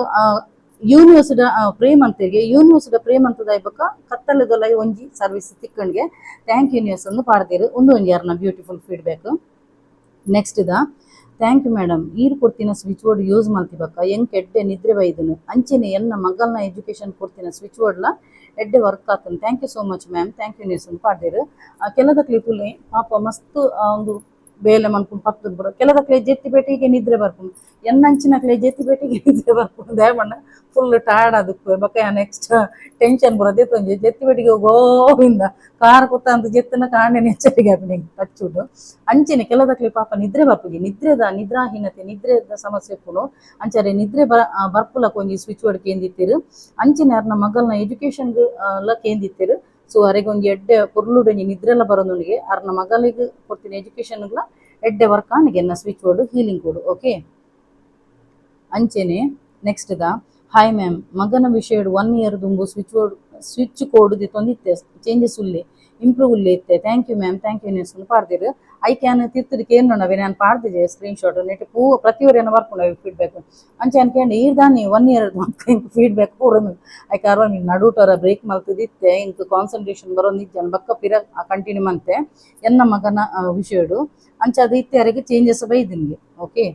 ಯೂನಿವರ್ಸ್ಡ ಪ್ರೇ ಮಂತಿಗೆ, ಯೂನಿವರ್ಸ್ಡ ಪ್ರೇ ಮಂತದ ಬೊಕ್ಕ ಕತ್ತಲೆದೊಲ ಒಂಜಿ ಸರ್ವಿಸ್ ತಿಕ್ಕಣ್ಗೆ. Thank universe ಅಂದ್ ಪಾಡ್ದಿರು. ಉಂದು ಒಂಜಿ ಯಾರ್ನ beautiful feedback. Next the, thank you madam, ಈರ್ ಕೊಡ್ತಿನ switch board use ಮಲ್ತಿ ಬಕ್ಕ ಎಂಕ್ ಎಡ್ಡೆ ನಿದ್ರೆ ಬೈದನು. ಅಂಚನೆ ಎನ್ನ ಮಗಲ್ನ ಎಜುಕೇಶನ್ ಕೊಡ್ತಿನ ಸ್ವಿಚ್ ಬೋರ್ಡ್ಲ ಎಡ್ಡೆ ವರ್ಕ್ ಆತನ. Thank you so much ma'am, thank you universe ಅಂತ ಪಾಡ್ದಿರು. ಕೆಲದಕ್ಲಿ ತುಲೆ ಪಾಪ ಮಸ್ತ್ ಒಂದು ಬೇಲೆ ಮನ್ಪುಂಡು ಪತ್ತುದು ಬರ. ಕೆಲದಕ್ಲೆ ಜೆತ್ತಿ ಪೇಟೆಗೆ ನಿದ್ರೆ ಬರ್ಪುಂಡು. ಎನ್ನಂಚಿನಕ್ಲೆ ಜೆತ್ತಿ ಪೇಟೆಗೆ ನಿದ್ರೆ ಬರ್ಪುಂಡು. ದಾಯೆ ಫುಲ್ ಟಯರ್ಡ್ ಆದಕ್ಕೆ ಬೊಕ್ಕ ನೆಕ್ಸ್ಟ್ ಟೆನ್ಷನ್ ಬರೋದೇ ಒಂಜಿ ಜೆತ್ತಿ ಪೇಟೆಗೆ ಗೋವಿಂದ ಕಾರ್ ಕುತ್ತ ಅಂತ ಜೆತ್ತನ ಕಾಂಡೆ ಎಚ್ಚರಿಕೆ ಆಪಿನ ಟಚ್ಚುಡು. ಅಂಚನೆ ಕೆಲದಕ್ಲೆ ಪಾಪ ನಿದ್ರೆ ಬರ್ಪುಜಿ. ನಿದ್ರೆದ ನಿದ್ರಾಹೀನತೆ, ನಿದ್ರೆದ ಸಮಸ್ಯೆ ಉಪ್ಪುಂಡು. ಅಂಚಾರೆ ನಿದ್ರೆ ಬರ್ಪುಲಕ ಒಂಜಿ ಸ್ವಿಚ್ ಬೋರ್ಡ್ ಕೇಂದಿತ್ತೀರು. ಅಂಚನೆ ಅರ್ನ ಮಗಲ್ನ ಎಜುಕೇಶನ್ ಲ ಕೇಂದಿತ್ತೀರು. ಸೊ ಅರೆಗ್ ಒಂಜಿ ಎಡ್ಡೆ ಪೊರ್ಲುಡು ಒಂಜಿ ನಿದ್ರೆಲ ಬರೋದುಂಡಿಗೆ. ಅರ್ನ ಮಗಲಿಗೆ ಕೊಡ್ತೀನಿ ಎಜುಕೇಶನ್ಗ್ಲ ಎಡ್ಡೆ ವರ್ಕ್ ಆಂಡ್ಗೆ ಎನ್ನ switch board healing ಕೊಡು. ಓಕೆ, ಅಂಚೆನೆ next the, hi ma'am, ಮಗನ ವಿಷಯಡ್ 1 ಇಯರ್ ದುಂಬು switch board switch code ದಿತ್ತೊಂದಿತ್ತೆ. Changes ಉಲ್ಲೆ, improve ಉಲ್ಲೆ ಇತ್ತೆ. Thank you ma'am, thank you universe ಪಾಡ್ದಿರು. I can ತಿರ್ತುಡು ಕೇನ್ನೊಂಡವೆ ನಾನು ಪಾಡ್ದಿಜೆ screen shot net ಪೂ. ಪ್ರತಿಯೊರಿನ ಬರ್ಪುಂಡು ಫೀಡ್ಬ್ಯಾಕ್. ಅಂಚೆ ಅನ್ಕಂಡು ಈರ್ದಾನಿ 1 ಇಯರ್ ಫೀಡ್ಬ್ಯಾಕ್ ಪೂರ ಐಕ್ ಅರ್ವ ನಡುಟರ ಬ್ರೇಕ್ ಮಲ್ತದಿತ್ತೆ. ಇಂಕ್ ಕಾನ್ಸಂಟ್ರೇಷನ್ ಬರೋದು ನಿಜ್ಜನ್ ಬಕ್ಕ ಪಿರ ಕಂಟಿನ್ಯೂ ಮಂತೆ ಎನ್ನ ಮಗನ ವಿಷಯಡು. ಅಂಚ ಅದು ಇತ್ತೆ ಅರೆಗ್ ಚೇಂಜಸ್ ಬೈದಿನ್ಗೆ. Okay,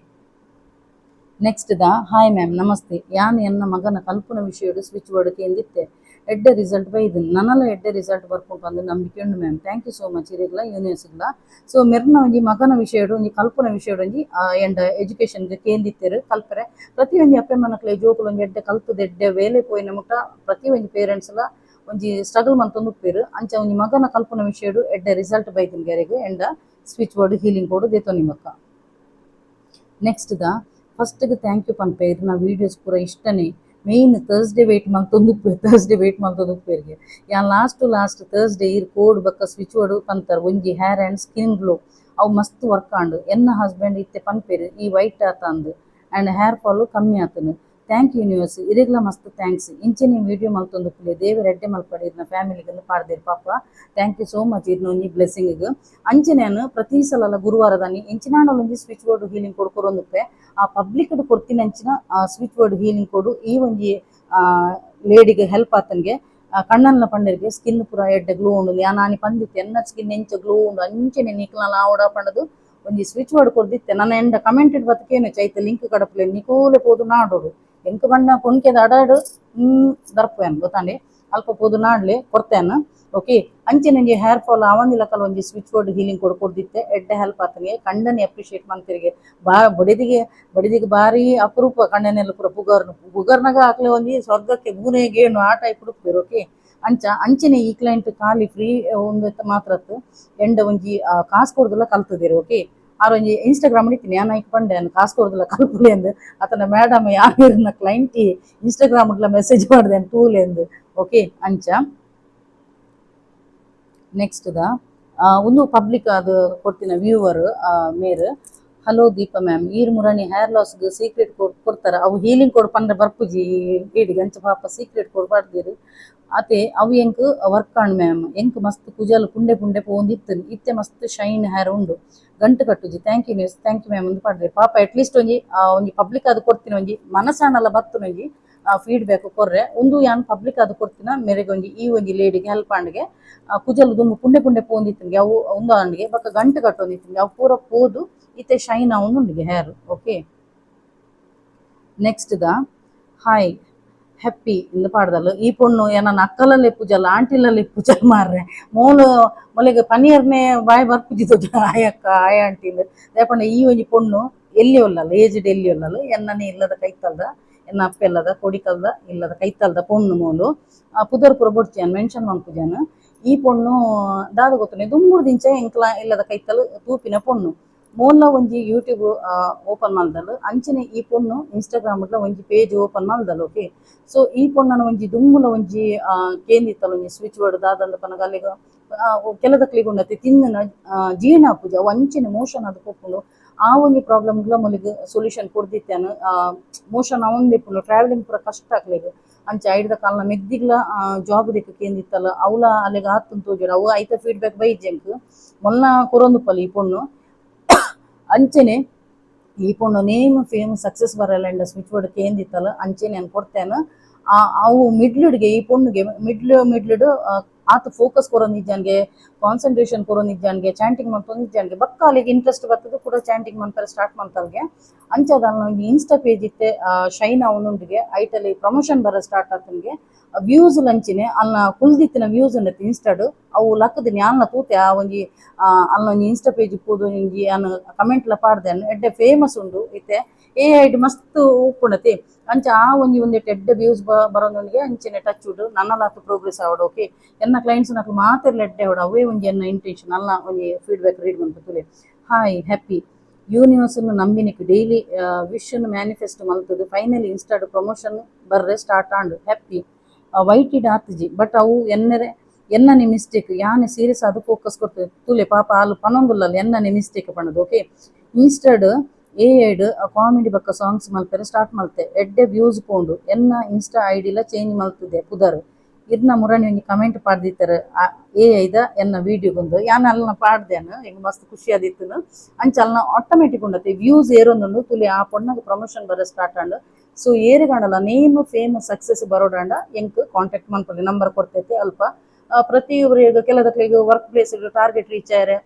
next the, hi ma'am, ನಮಸ್ತೆ. ಯಾನ್ ಎನ್ನ ಮಗನ ಕಲ್ಪುನ ವಿಷಯಡು ಸ್ವಿಚ್ ಬೋರ್ಡ್ ಕೇಂದಿತ್ತೆ. ಎಡ್ಡೆ ರಿಸಲ್ಟ್ ಬೈದಿನಿ. ನನಲ ಎಡ್ಡೆ ರಿಸಲ್ಟ್ ಬರ್ಪುಂಡು ಅಂದ್ ನಂಬಿಕೆ ಉಂಡು ma'am. Thank you so much ಇರೆಗ್ಲ ಯೂನಿವರ್ಸ್ಗ್ಲ. So ಮೆರ್ನ ಒಂಜಿ ಮಗನ ವಿಷಯಡು ಒಂಜಿ ಕಲ್ಪುನ ವಿಷಯಡು ಒಂಜಿ ಎಂಡ ಎಜುಕೇಶನ್ ಕೇಂದಿತ್ತೆರ್ ಕಲ್ಪರೆ. ಪ್ರತಿ ಒಂಜಿ ಅಪ್ಪೆ ಮನಕ್ಲೆ ಜೋಕುಲು ಒಂಜಿ ಎಡ್ಡೆ ಕಲ್ತದ ಎಡ್ಡೆ ಬೇಲೆ ಪೋಯಿನ ಮುಟ್ಟ ಪ್ರತಿ ಒಂಜಿ ಪೇರೆಂಟ್ಸ್ ಲ ಒಂಜಿ ಸ್ಟ್ರಗಲ್ ಮಂತೊಂದು ಉಪ್ಪುವೆರ್. ಅಂಚ ಒಂಜಿ ಮಗನ ಕಲ್ಪುನ ವಿಷಯಡು ಎಡ್ಡೆ ರಿಸಲ್ಟ್ ಬೈದಿನ ಗೆರೆಗ್ ಎಂಡ switch board healing ಕೊಡು ದೇತೊನಿ ಬಕ್ಕ. ನೆಕ್ಸ್ಟ್ the, ಫಸ್ಟ್ಗೆ thank you ಪನ್ಪೆ. ಇರ್ನ ವೀಡಿಯೋಸ್ ಪೂರ ಇಷ್ಟನೇ. Main Thursday wait ಮಲ್ತೊಂದು Thursday wait ಮಲ್ತೊಂದು ಉಪ್ಪುವೆರ್ಗೆ ಯಾನ್. Last to last Thursday ಇರ್ ಕೋಡ್ ಬಕ್ಕ ಸ್ವಿಚ್ ಬೋರ್ಡ್ ಪಂತರ್. ಒಂಜಿ hair and skin glow, ಅವು ಮಸ್ತ್ ವರ್ಕ್ ಆಂಡ್. ಎನ್ನ ಹಸ್ಬೆಂಡ್ ಇತ್ತೆ ಪನ್ಪೆರ್ ಈ ವೈಟ್ ಆತ ಅಂದ್. And hair fall ಕಮ್ಮಿ ಆತನು. Thank you universe, ಇರೆಗ್ಲ ಮಸ್ತ್ thanks. ಇಂಚೆನೆ ವಿಡಿಯೋ ಮಲ್ತೊಂದು ಉಪ್ಪುಲೆ, ದೇವೆರ್ ಎಡ್ಡೆ ಮಲ್ಪಡ್ ಇರ್ನ ಫ್ಯಾಮಿಲಿಗ್ ಪಾಡ್ದಿರ್. ಪಾಪ, thank you so much ಇರ್ನ ಒಂಜಿ ಬ್ಲೆಸ್ಸಿಂಗ್. ಅಂಚನೆ ಯಾನ್ ಪ್ರತಿ ಸಲ ಗುರುವಾರದಾನಿ ಎಂಚಿನಾಂಡಲ ಒಂಜಿ switch board healing code ಕೊರೊಂದುಪ್ಪೆ. ಆ ಪಬ್ಲಿಕ್ ಕೊಡ್ತಿನ ಅಂಚಿನ switch board healing ಕೊಡು ಈ ಒಂಜಿ ಲೇಡಿಗೆ ಹೆಲ್ಪ್ ಆತನ್ಗೆ. ಕಣ್ಣನ್ನ ಪಂಡೆರ್ಗೆ ಸ್ಕಿನ್ ಪೂರ ಎಡ್ಡೆ ಗ್ಲೋ ಉಂಡು. ಯಾನ್ ಆನಿ ಪಂದಿತ್ತೆ, ಎನ್ನ ಸ್ಕಿನ್ ಎಂಚ ಗ್ಲೋ ಉಂಡು ಅಂಚನೆ ನಿಕ್ಲನ ಆವಡ ಪಂಡದು ಒಂಜಿ ಸ್ವಿಚ್ ಬೋರ್ಡ್ ಕೊರ್ದಿತ್ತೆ. ನನ್ನ ಎಂಡ ಕಮೆಂಟೆಡ್ ಬತ್ತಕೇನು ಚೈತ ಲಿಂಕ್ ಕಡಪಲೆ ನಿಕೋಲೆ ಪೋದು ನಾಡೋಡು. ಎಂಕ್ ಬಣ್ಣ ಪೊನ್ಕೆದ ಅಡಾಡು ದರ್ಪುವೆನ್ ಗೊತ್ತಾಂಡೆ. ಅಲ್ಪ ಪೋದು ನಾಡ್ಲೆ ಕೊರ್ತೇನ. ಓಕೆ, ಅಂಚನೆ ಒಂಜಿ ಹೇರ್ ಫಾಲ್ ಆವಂದಿಲಕಲ್ ಒಂಜಿ switch board healing code ಕೊರ್ದಿತ್ತೆ. ಎಡ್ಡೆ ಹೆಲ್ಪ್ ಆತನಿಗೆ. ಕಂಡನಿ ಅಪ್ರಿಶಿಯೇಟ್ ಮಂತಿರಿಗೆ. ಬಾ ಬಡಿದಿಗೆ ಬಡಿದಿಗೆ ಬಾರಿ ಅಪರೂಪ ಕಂಡನೆಲ್ಲ ಪೂರ ಪುಗರ್ನು ಪುಗರ್ನಾಗ ಆಕ್ಲೆ ಒಂಜಿ ಸ್ವರ್ಗಕ್ಕೆ ಗೂನೆ ಗೇಣು ಆ ಟೈಪ್ ಉಡುಪೇರು. ಓಕೆ, ಅಂಚ ಅಂಚನೆ ಈ ಕ್ಲೈಂಟ್ ಖಾಲಿ ಫ್ರೀ ಒಂದು ಮಾತ್ರತ್ತು ಎಂಡ ಒಂಜಿ ಕಾಸು ಕೊಡ್ದಲ್ಲ ಕಲ್ತದಿರು. ಓಕೆ, ಆರ್ ಒಂಜಿ ಇನ್ಸ್ಟಾಗ್ರಾಮ್ ಇತ್ತೀನಿ. ಯಾನ್ ಐಕ್ ಪಂಡೆ, ಯಾನ್ ಕಾಸು ಕೊಡ್ದಲ್ಲ ಕಲ್ಪುಲೆ ಅಂದ್. ಅತನ ಮೇಡಮ್ ಯಾನ್ client Instagram message ಮಾಡಿದೆ ತೂಲೆ ಅಂದ್. ಓಕೆ, ಅಂಚ ನೆಕ್ಸ್ಟ್ the, ಒಂದು ಪಬ್ಲಿಕ್ ಅದು ಕೊಡ್ತಿನ ವ್ಯೂವರ್ ಮೇರ್. ಹಲೋ ದೀಪ ಮ್ಯಾಮ್, ಈರ್ ಮುರಣಿ ಹೇರ್ ಲಾಸ್ಗೆ ಸೀಕ್ರೆಟ್ ಕೊಡ್ತಾರ, ಅವು ಹೀಲಿಂಗ್ ಕೊಡ್ ಪಂಡ್ರೆ ಬರ್ಪುಜಿ ಏಡಿಗೆ. ಅಂಚ ಪಾಪ ಸೀಕ್ರೆಟ್ ಕೊಡ್ಬಾರ್ದಿರು. ಅತೆ ಅವು ಎಂಕ್ ವರ್ಕ್ ಆಂಡ್ ಮ್ಯಾಮ್. ಎಂಕ್ ಮಸ್ತ್ ಕುಜಲ್ ಪುಂಡೆ ಪುಂಡೆ ಪೋಂದಿತ್ತು. ಇತ್ತೆ ಮಸ್ತ್ ಶೈನ್ ಹೇರ್ ಉಂಡು, ಗಂಟು ಕಟ್ಟುಜಿ. Thank you news, thank you ma'am ಅಂದ್ ಪಾಡ್ದೆ. ಪಾಪ ಅಟ್ಲೀಸ್ಟ್ ಒಂಜಿ ಒಂಜಿ ಪಬ್ಲಿಕ್ ಅದು ಕೊಡ್ತೀನಿ ಒಂಜಿ ಮನಸಾಣಲ ಬತ್ತುನ ಒಂಜಿ ಫೀಡ್ಬ್ಯಾಕ್ ಕೊರ್ರೆ. ಒಂದು ಯಾನ್ ಪಬ್ಲಿಕ್ ಅದು ಕೊಡ್ತಿನ ಮೇರೆಗೆ ಒಂಜಿ ಈ ಒಂಜಿ ಲೇಡಿಗೆ ಹೆಲ್ಪ್ ಆಂಡ್ಗೆ. ಕುಜಲ್ ದುಂಬು ಪುಂಡೆ ಪುಂಡೆ ಪೋಂದಿತ್ತು, ಅವು ಒಂದು ಆಂಡ್ಗೆ. ಬೊಕ್ಕ ಗಂಟು ಕಟ್ಟೊಂದಿತ್ತು, ಅವು ಪೂರ ಪೋದು. ಇತ್ತೆ shine ಆವೊಂದುಂಡುಗೆ hair. Okay, next the hi happy ಇಂದ್ ಪಾಡ್ದಲ್. ಈ ಪೊಣ್ಣು ಎನನ್ ಅಕ್ಕಲಲ್ಲಿ ಪೂಜಲ್ ಆಂಟಿಲಲ್ಲಿ ಪೂಜಲ್ ಮಾರ್ರೆ. ಮೋಲು ಮೊಲೆಗ್ ಪನಿಯರ್ನೆ ಬಾಯ್ ಬರ್ಪುಜಿ ತೋಜ ಆಯ್ ಅಕ್ಕ ಆಯ್ ಆಂಟಿ ಇಂದ್. ದಾಯೆ ಪಂಡ ಈ ಒಂಜಿ ಪೊಣ್ಣು ಎಲ್ಲಿ ಉಲ್ಲಲ್, ಏಜ್ಡ್ ಎಲ್ಲಿ ಉಲ್ಲಲ್, ಎನ್ನನೆ ಇಲ್ಲದ ಕೈತಲ್ದ, ಎನ್ನ ಅಪ್ಪೆಲ್ಲದ ಕೊಡಿಕಲ್ದ ಇಲ್ಲದ ಕೈತಲ್ದ ಪೊಣ್ಣು ಮೋಲು. ಪುದರ್ ಪೂರ ಬೊಡ್ಚಿ, ಯಾನ್ ಮೆನ್ಷನ್ ಮನ್ಪುಜಾನ್. ಈ ಪೊಣ್ಣು ದಾದ ಗೊತ್ತುಂಡೆ, ದುಂಬುಡ್ದಿಂಚ ಎಂಕ್ಲ ಇಲ್ಲದ ಕೈತಲ್ ತೂಪಿನ ಪೊಣ್ಣು. ಮೋಲ್ಲ ಒಂಜಿ ಯೂಟ್ಯೂಬ್ ಓಪನ್ ಮಲ್ದಲ್. ಅಂಚನೆ ಈ ಪೊಣ್ಣು ಇನ್ಸ್ಟಾಗ್ರಾಮ್ ಒಂಜಿ ಪೇಜ್ ಓಪನ್ ಮಲ್ದಲ್. ಓಕೆ, ಸೊ ಈ ಪೊಣ್ಣನ ಒಂಜಿ ದುಂಬುಲ ಒಂಜಿ ಕೇಂದಿತ್ತಲ್ಲ ಒಂಜಿ ಸ್ವಿಚ್ ವರ್ಡ್ ದಾದಂದ ಪನಗ, ಅಲ್ಲಿಗ ಕೆಲದಕ್ಲೆಗ್ ಉಂಡತೆ ತಿಂದಿನ ಜೀರ್ಣ ಆಪುಜಿ, ಅವು ಅಂಚನೆ ಮೋಷನ್ ಅದು ಪೋಪುಂಡು. ಆ ಒಂಜಿ ಪ್ರಾಬ್ಲಮ್ಗ್ಲ ಮೊಲಿಗ್ ಸೊಲ್ಯೂಷನ್ ಕೊರ್ದಿತ್ತೇನು. ಮೋಷನ್ ಅವೊಂದಿಪ್ಪುಂಡು, ಟ್ರಾವೆಲಿಂಗ್ ಪೂರ ಕಷ್ಟ ಅಕ್ಲೆಗ್. ಅಂಚ ಐಡ್ದ ಕಾಲ್ನ ಮೆಗ್ದಿಗ್ಲ ಜಾಬ್ ದಿಕ್ಕ ಕೇಂದಿತ್ತಲ್ಲ, ಅವಲ ಅಲೆಗ್ ಆತುಂದು ತೋಜೊಡು. ಅವು ಐತ ಫೀಡ್ಬ್ಯಾಕ್ ಬೈಜಿ ಎಂಕ್. ಮೊನ್ನ ಕೊರೊಂದುಪ್ಪಲ್ ಈ ಪೊಣ್ಣು. ಅಂಚನೆ ಈ ಪೊಣ್ಣು name fame success ಬರಲ್ಲ ಸ್ವಿಚ್ ಬೋರ್ಡ್ ಕೇಂದಿತ್ತಲ್ಲ, ಅಂಚನೆ ನಾನು ಕೊಡ್ತೇನೆ. ಅವು ಮಿಡ್ಲುಡ್ಗೆ ಈ ಪೊಣ್ಣುಗೆ ಮಿಡ್ಲ್ ಮಿಡ್ಲುಡ್ ಆತ ಫೋಕಸ್ ಕೊರೊಂದಿಜ್ಜಾನ್ಗೆ, ಕಾನ್ಸಂಟ್ರೇಷನ್ ಕೊರೊಂದಿಜ್ಜಾನ್ಗೆ, ಚಾಂಟಿಂಗ್ ಮಲ್ತೊಂದಿಜ್ಜಾನ್ಗೆ. ಬೊಕ್ಕ ಅಲ್ಲಿಗೆ ಇಂಟ್ರೆಸ್ಟ್ ಬರ್ತದೆ, ಕೂಡ ಚಾಂಟಿಂಗ್ ಮನ್ಪರೆ ಸ್ಟಾರ್ಟ್ ಮಂತಲ್ಗೆ. ಅಂಚದ ಒಂಜಿ ಇನ್ಸ್ಟಾ ಪೇಜ್ ಇತ್ತೆ ಶೈನ್ ಅವನುಂಡಿಗೆ. ಐಟಲ್ಲಿ ಪ್ರಮೋಷನ್ ಬರ ಸ್ಟಾರ್ಟ್ ಆತನ್ಗೆ, ವ್ಯೂಸ್ ಲಂಚಿನೆ ಅಲ್ನ ಕುಲ್ದಿತ್ತಿನ ವ್ಯೂಸ್ ಉಂಡತಿ ಇನ್ಸ್ಟಾಡ್, ಅವು ಲಕ್ಕದ ಯಾನ್ಲ ತೂತೆ. ಆ ಒಂಜಿ ಅಲ್ನ ಒಂಜಿ ಇನ್ಸ್ಟಾ ಪೇಜ್ ಪೋದು ಒಂಜಿ ಯಾನ್ ಕಮೆಂಟ್ಲ ಪಾಡ್ದೆ. ಎಡ್ಡೆ ಫೇಮಸ್ ಉಂಡು ಇತ್ತೆ, ಎ ಐಡ್ ಮಸ್ತ್ ಉಪ್ಪುಂಡತಿ. ಅಂಚ ಆ ಒಂಜಿ ಒಂದೆಟ್ ಎಡ್ಡೆ ವ್ಯೂಸ್ ಬರೋದೊಂದಿಗೆ ಅಂಚನೆ ಟಚ್ ವುಡ್ ನನಲಾತ್ ಪ್ರೋಗ್ರೆಸ್ ಆವಡ್. ಓಕೆ, ಎನ್ನ ಕ್ಲೈಂಟ್ಸ್ ನಕಲು ಮಾತೆರ್ಲ ಎಡ್ಡೆ ಆವಡ್, ಅವೇ ಒಂಜಿ ಎನ್ನ ಇಂಟೆನ್ಷನ್. ಅಲ್ಲ ಒಂಜಿ ಫೀಡ್ಬ್ಯಾಕ್ ರೀಡ್ ಮನ್ಪುತ್ತಲೆ. Hi happy, universe ನಂಬಿನಿಕ್ daily wish manifest ಮಲ್ತದು finally ಇನ್ಸ್ಟಾಡ್ promotion ಬರ್ರೆ start and happy. ವೈಟಿಡ್ ಆತುಜಿ, but ಅವು ಎನ್ನರೆ ಎನ್ನನೆ ಮಿಸ್ಟೇಕ್, ಯಾನೆ ಸೀರಿಯಸ್ ಅದು ಫೋಕಸ್ ಕೊಡ್ತದೆ. ತೂಲೆ ಪಾಪ ಆಲು ಪನೊಂದುಲ್ಲಲ್ಲ ಎನ್ನನೆ ಮಿಸ್ಟೇಕ್ ಪಣದು. ಓಕೆ, ಇನ್ಸ್ಟಾಡ್ ಎ ಐಡ್ ಕಾಮಿಡಿ ಬಕ್ಕ ಸಾಂಗ್ಸ್ ಮಲ್ಪೆರೆ ಸ್ಟಾರ್ಟ್ ಮಲ್ತೆ, ಎಡ್ಡೆ ವ್ಯೂಸ್ ಪೋಂಡು. ಎನ್ನ ಇನ್ಸ್ಟಾ ಐಡಿಲ ಚೇಂಜ್ ಮಲ್ತದೆ ಪುದರ್. ಇರ್ನ ಮುರಣಿ ಒಂಜಿ ಕಮೆಂಟ್ ಪಾಡ್ದಿತ್ತಾರೆ ಎ ಐದ ಎನ್ನ ವೀಡಿಯೋಗೊಂದು, ಯಾನ್ ಅಲ್ನ ಪಾಡ್ದೇನು, ಎಂಕ್ ಮಸ್ತ್ ಖುಷಿ ಆದಿತ್ತುನು. ಅಂಚ ಅಲ್ನ ಆಟೋಮೆಟಿಕ್ ಉಂಡತೆ ವ್ಯೂಸ್ ಏರೊಂದುಂಡು. ತುಲಿ ಆ ಪೊಣ್ಣಗ್ ಪ್ರಮೋಷನ್ ಬರ start and. So ಏರೆಗಾಂಡಲ name fame success ಬರೋಡಾಂಡ ಎಂಕ್ ಕಾಂಟ್ಯಾಕ್ಟ್ ಮನ್ಪೊಲಿ, ನಂಬರ್ ಕೊಡ್ತೈತೆ ಅಲ್ಪ. ಪ್ರತಿಯೊಬ್ಬರಿಗೆ ಕೆಲದಕ್ಲೆಗ್ work place target reach ಆಯರೆ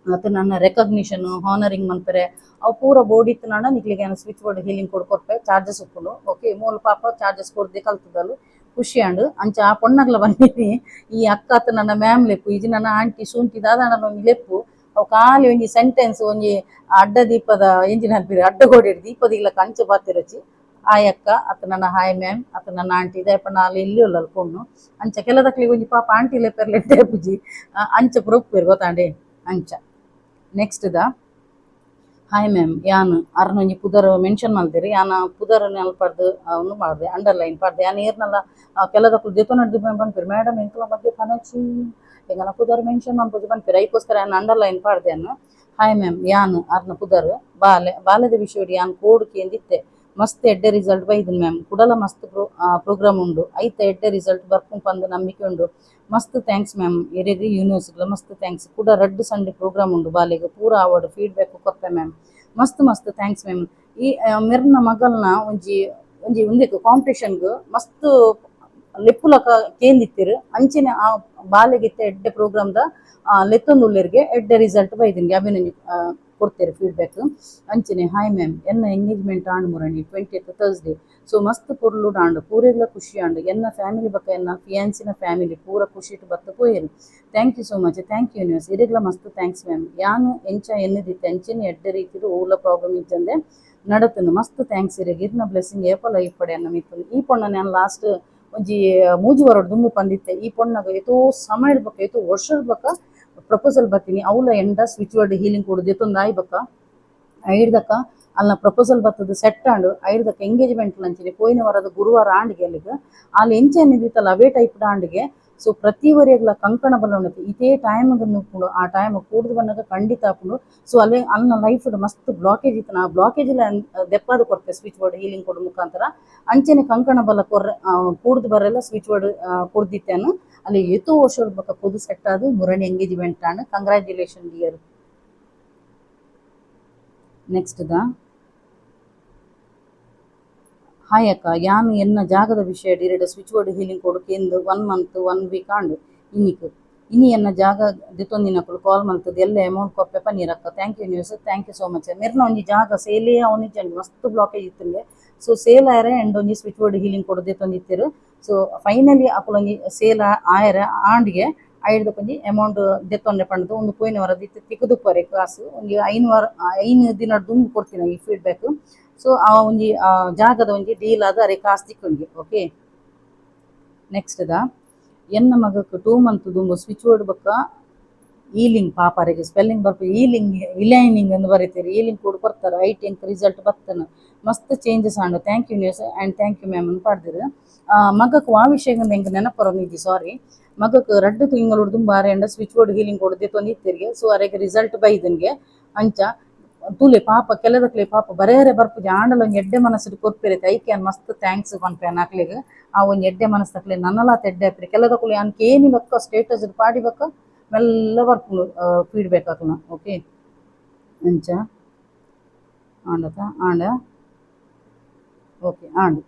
ಮತ್ತು ನನ್ನ ರೆಕಗ್ನಿಷನ್ ಹಾನರಿಂಗ್ ಮನ್ಪೆರೆ, ಅವು ಪೂರ ಬೋರ್ಡ್ ಇತ್ತು. ನಿಕ್ಲೆಗ್ switch board healing ಕೊಡ್ ಕೊರ್ಪೆ, ಚಾರ್ಜಸ್ ಉಪ್ಪುಂಡು. ಓಕೆ, ಮೂಲ ಪಾಪ ಚಾರ್ಜಸ್ ಕೊರ್ದೆ ಕಲ್ತದಲು, ಖುಷಿ ಆಂಡ್. ಅಂಚ ಆ ಪೊಣ್ಣಗ್ಲ ಬಂದಿನಿ, ಈ ಅಕ್ಕ ಅತ್ತ ನನ್ನ ಮ್ಯಾಮ್ ಲೆಪ್ಪು, ಇಜಿ ನನ್ನ ಆಂಟಿ ಶುಂಠಿ ದಾದಾಂಡ ಒಂಜಿ ಲೆಪ್ಪು. ಅವು ಖಾಲಿ ಒಂಜಿ ಸೆಂಟೆನ್ಸ್ ಒಂಜಿ ಅಡ್ಡ ದೀಪದ ಎಂಜಿನ ಅನ್ಪಿರಿ ಅಡ್ಡಗೋಡಿ ದೀಪದಿಗ್ಲ ಕಂಚ ಪಾತಿರಚಿ, ಹಾಯ್ ಅಕ್ಕ ಅತ್ತ ನನ್ನ ಹಾಯ್ ಮ್ಯಾಮ್ ಅತ್ತ ನನ್ನ ಆಂಟಿ. ದಾಯೆ ಪಂಡ ಅಲ್ಲಿ ಇಲ್ಲಿ ಉಲ್ಲಲ್ ಪೊಣ್ಣು. ಅಂಚ ಕೆಲದಕ್ಲೆಗ್ ಒಂಜಿ ಪಾಪ ಆಂಟಿ ಲೆಪ್ಪೆರ್ಲೆ ಪುಜಿ, ಅಂಚ ಪೂರ ಉಪ್ಪುವೆರ್ ಗೊತ್ತಾಂಡೆ. ಅಂಚ next the hi ma'am, ಯಾನ್ ಅರ್ನ ಒಂಜಿ ಪುದರ್ ಮೆನ್ಷನ್ ಮಲ್ದೆರ್. ಯಾನ್ ಪುದರ್ ಅಲ್ಪರ್ದ್ ಉಂದು ಮಾಡ್ದೆ, ಅಂಡರ್ಲೈನ್ ಪಾಡ್ದೆ. ಯಾನ್ ಏರ್ನಲ ಕೆಲದಕುಲು ದೆತೊನಡ್ದು ಪನ್ಪೆರ್, ಮೇಡಮ್ ಎಂಕಲ ಮಧ್ಯೆ ಪನೊಚಿ, ಎಂಕಲ್ನ ಪುದರ್ ಮೆನ್ಷನ್ ಮನ್ಪೊಚಿ ಪನ್ಪೆರ್. ಐಕೋಸ್ಕರ ಯಾನ್ ಅಂಡರ್ಲೈನ್ ಪಾಡ್ದೆ. ಯಾನ್ ಹಾಯ್ ಮ್ಯಾಮ್, ಯಾನ್ ಅರ್ನ ಪುದರ್ ಬಾಲೆ ಬಾಲೆದ ವಿಷಯಡ್ ಯಾನ್ ಕೋಡ್ ಕೇಂದಿತ್ತೆ, ಮಸ್ತ್ ಎಡ್ಡೆ ರಿಸಲ್ಟ್ ಬೈದಿನ ಮ್ಯಾಮ್. ಕುಡಲ ಮಸ್ತ್ ಪ್ರೋಗ್ರಾಮ್ ಉಂಡು, ಐತ ಎಡ್ಡೆ ರಿಸಲ್ಟ್ ಬರ್ಪುಂಡು ಪಂದ್ ನಂಬಿಕೆ ಉಂಡು. ಮಸ್ತ್ thanks ma'am, ಎರೆಗ್ ಯೂನಿವರ್ಸ್ಗ್ಲ ಮಸ್ತ್ thanks. ಕುಡ ರಡ್ಡ್ ಸಂಡೆ ಪ್ರೋಗ್ರಾಮ್ ಉಂಡು ಬಾಲೆಗ್, ಪೂರ ಆವಡ್, ಫೀಡ್ಬ್ಯಾಕ್ ಕೊರ್ಪೆ ಮ್ಯಾಮ್. ಮಸ್ತ್ ಮಸ್ತ್ thanks ma'am. ಈ ಮೆರ್ನ ಮಗಲ್ನ ಒಂಜಿ ಒಂಜಿ ಉಂದೆಕ್ ಕಾಂಪಿಟೇಷನ್ಗ್ ಮಸ್ತ್ ಲೆಪ್ಪುಲಕ ಕೇಂದಿತ್ತೆರ್. ಅಂಚನೆ ಆ ಬಾಲೆಗಿತ್ತೆ ಎಡ್ಡೆ ಪ್ರೋಗ್ರಾಮ್ ದ ಲೆತ್ತೊಂದುಲ್ಲೆರ್ಗೆ, ಎಡ್ಡೆ ರಿಸಲ್ಟ್ ಬೈದಿನ್ಗೆ ಅಭಿನಂದಿ ಕೊಡ್ತೇವೆ ಫೀಡ್ಬ್ಯಾಕ್. ಅಂಚನೆ ಹಾಯ್ ಮ್ಯಾಮ್, ಎನ್ನ ಎಂಗೇಜ್ಮೆಂಟ್ ಆಂಡ್ ಮುರಣಿ 20th Thursday. So ಮಸ್ತ್ ಪೊರ್ಲುಡ್ ಆಂಡ್, ಪೂರೆಗ್ಲ ಖುಷಿ ಆಂಡ್. ಎನ್ನ ಫ್ಯಾಮಿಲಿ ಬಕ್ಕ ಎನ್ನ ಫಿಯಾನ್ಸಿನ ಫ್ಯಾಮಿಲಿ ಪೂರ ಖುಷಿಟ್ ಬತ್ತ ಪೋಯೆರ್. Thank you so much, thank you universe, ಇರೆಗ್ಲ ಮಸ್ತ್ thanks ma'am. ಯಾನ್ ಎಂಚ ಎನ್ನುದಿತ್ತೆ ಅಂಚನೆ ಎಡ್ಡೆ ರೀತಿಡ್ ಓಲ ಪ್ರಾಬ್ಲಮ್ ಇಜ್ಜಂದೆ ನಡತುಂಡು. ಮಸ್ತ್ thanks ಇರೆಗ್, ಇರ್ನ ಬ್ಲೆಸ್ಸಿಂಗ್ ಏಪಲ ಇಪ್ಪಡೆ ಅನ್ನ ಮಿತ್ತುಂಡು. ಈ ಪೊಣ್ಣನ ಯಾನ್ ಲಾಸ್ಟ್ ಒಂಜಿ ಮೂಜಿ ವಾರಡ್ ದುಂಬು ಪಂದಿತ್ತೆ. ಈ ಪೊಣ್ಣಗ್ ಏತೋ ಸಮಯ ಬೊಕ್ಕ ಏತೋ ವರ್ಷದ ಬೊಕ್ಕ ಪ್ರಪೋಸಲ್ ಬತ್ತೀನಿ. ಅವ್ಲ ಎಂಡ switch word healing ಕೊಡು ದೆತ್ತೊಂದು ಆಯ್ ಬೊಕ್ಕ ಐಡ್ದಕ್ಕ ಅಲ್ನ ಪ್ರಪೋಸಲ್ ಬತ್ತದ ಸೆಟ್ ಆಂಡ್. ಐಡ್ದಕ್ಕ ಎಂಗೇಜ್ಮೆಂಟ್ ಲಂಚಿನಿ ಪೋಯಿನ ವಾರದ ಗುರುವಾರ ಆಂಡ್ಗೆ. ಅಲ್ಲಿಗೆ ಅಲ್ಲಿ ಎಂಚ ಎನ್ನಿದಿತ್ತಲ್ಲ ಅವೇ ಟೈಪ್ ಆಂಡ್ಗೆ. ಸೊ ಪ್ರತಿ ವರೆಗ್ಲ ಕಂಕಣ ಬಲ ಉಂಡತಿ, ಇದೇ ಟೈಮ್ ಉಪ್ಪುಂಡು, ಆ ಟೈಮ್ ಕೂಡ್ದು ಬನ್ನಗ ಖಂಡಿತ ಆಪುಂಡು. ಸೊ ಅಲ್ಲಿ ಅಲ್ನ ಲೈಫ್ ಮಸ್ತ್ ಬ್ಲಾಕೇಜ್ ಇತ್ತು, ಆ ಬ್ಲಾಕೇಜ್ ದೆಪ್ಪಾದ ಕೊರ್ತೆ switch board healing ಕೊಡು ಮುಖಾಂತರ. ಅಂಚನೆ ಕಂಕಣ ಬಲ ಕೊರ್ರೆ ಕೂಡ್ದು ಬರೆಲ್ಲ ಸ್ವಿಚ್ ಬೋರ್ಡ್ ಕೊಡ್ದಿತ್ತೇನು. ಅಲ್ಲಿ ಏತೋ ವರ್ಷದ ಬೊಕ್ಕ ಪೊದು ಸೆಟ್ ಆದ್ ಮುರಣಿ engagement and. Congratulation dear. Next the hi ಅಕ್ಕ, ಯಾನ್ ಎನ್ನ ಜಾಗದ ವಿಷಯ ಇರೆಡ switch board healing ಕೊಡು ಕೇಂದ್ 1 month 1 week and. ಇನ್ನಿಕ್ ಇನಿ ಎನ್ನ ಜಾಗ ದೆತೊಂದಿನಕುಲು ಕಾಲ್ ಮಲ್ತುದು ಎಲ್ಲೆ ಅಮೌಂಟ್ ಕೊರ್ಪೆ ಪನೀರಕ್ಕ. Thank you news, thank you so much. ಮೆರ್ನ ಒಂಜಿ ಜಾಗ ಸೇಲೇ ಅವನಿಜ್ಜಂಡ್, ಮಸ್ತ್ ಬ್ಲಾಕೇಜ್ ಇತ್ತುಂಡೆ. ಸೊ ಸೇಲ್ ಆಯರೆ ಅಂಡ್ ಒಂಜಿ ಸ್ವಿಚ್ ಬೋರ್ಡ್ ಹೀಲಿಂಗ್ ಕೊಡು ದೆತೊಂದಿತ್ತೆರ್. ಸೊ ಫೈನಲಿ ಅಕುಲೊಂಜಿ ಸೇಲ್ ಆಯರೆ ಆಂಡ್ಗೆ ಐಡ್ದ್ ಒಂಜಿ ಅಮೌಂಟ್ ದೆತ್ತೊಂಡೆ ಪಂಡ್ದ್ ಉಂದು ಪೋಯಿನ ವಾರ ತಿಕ್ಕುದುಪ್ಪರೆ ಕಾಸು. ಒಂಜಿ 5 ವಾರ 5 ದಿನ ದುಂಬು ಕೊರ್ತಿನ ಈ ಫೀಡ್ಬ್ಯಾಕ್. ಸೊ ಆ ಒಂಜಿ ಜಾಗದ ಒಂಜಿ ಡೀಲ್ ಆದ್ ಅರೆ ಕಾಸು ತಿಕ್ಕುಂಡು. ಓಕೆ, ನೆಕ್ಸ್ಟ್ ದ ಎನ್ನ ಮಗಕ್ 2 ಮಂತ್ ದುಂಬು ಸ್ವಿಚ್ ಬೋರ್ಡ್ ಬೊಕ್ಕ ಈಲಿಂಗ್, ಪಾಪರಿಗೆ ಸ್ಪೆಲ್ಲಿಂಗ್ ಬರ್ಪ ಈಲಿಂಗ್ ಇಲೈನಿಂಗ್ ಅಂದ್ ಬರೀತೀರಿ, ಈಲಿಂಗ್ ಕೂಡ ಕೊರ್ತಾರೆ. ಐಟ್ ಎಂಕ್ ರಿಸಲ್ಟ್ ಬತ್ತನ, ಮಸ್ತ್ changes and thank you news and thank you ma'am ಪಾಡ್ದಿರು. ಮಗಕ್ ವಾ ವಿಷಯ ಎಂಕ್ ನೆನಪರೊಂದಿಜ್ಜಿ, ಸಾರಿ. ಮಗಕ್ 2 ತಿಂಗಳು ದುಂಬು ಆರೆಂಡ ಸ್ವಿಚ್ ಬೋರ್ಡ್ ಹೀಲಿಂಗ್ ಕೊಡು ದೆತ್ತೊಂದಿತ್ತೆರ್ಗೆ. ಸೊ ಅರೆಗ್ ರಿಸಲ್ಟ್ ಬೈದನ್ಗೆ. ಅಂಚ ತೂಲೆ, ಪಾಪ ಕೆಲದಕ್ಲೆ ಪಾಪ ಬರೇರೆ ಬರ್ಪುಜಿ, ಆಂಡಲ ಒಂಜಿ ಎಡ್ಡೆ ಮನಸ್ಸುಡು ಕೊರ್ಪೆರ್. ಐಕೆ ಯಾನ್ ಮಸ್ತ್ thanks ಪನ್ಪೆ ಅಕ್ಲೆಗ್. ಆ ಒಂಜಿ ಎಡ್ಡೆ ಮನಸ್ಸಕ್ಲೆ ನನಲಾತ್ ಎಡ್ಡೆ ಆಪೆರ್. ಕೆಲದಕುಲು ಯಾನ್ ಕೇನಿ ಬೊಕ್ಕ ಸ್ಟೇಟಸ್ ಪಾಡಿ ಬೊಕ್ಕ ಮೆಲ್ಲ ಬರ್ಪುಂಡು ಫೀಡ್ಬ್ಯಾಕ್ ಅಕ್ಲ್ನ. ಓಕೆ, ಅಂಚ ಆಂಡತ ಆಂಡ. ಓಕೆ, ಆಂಡ್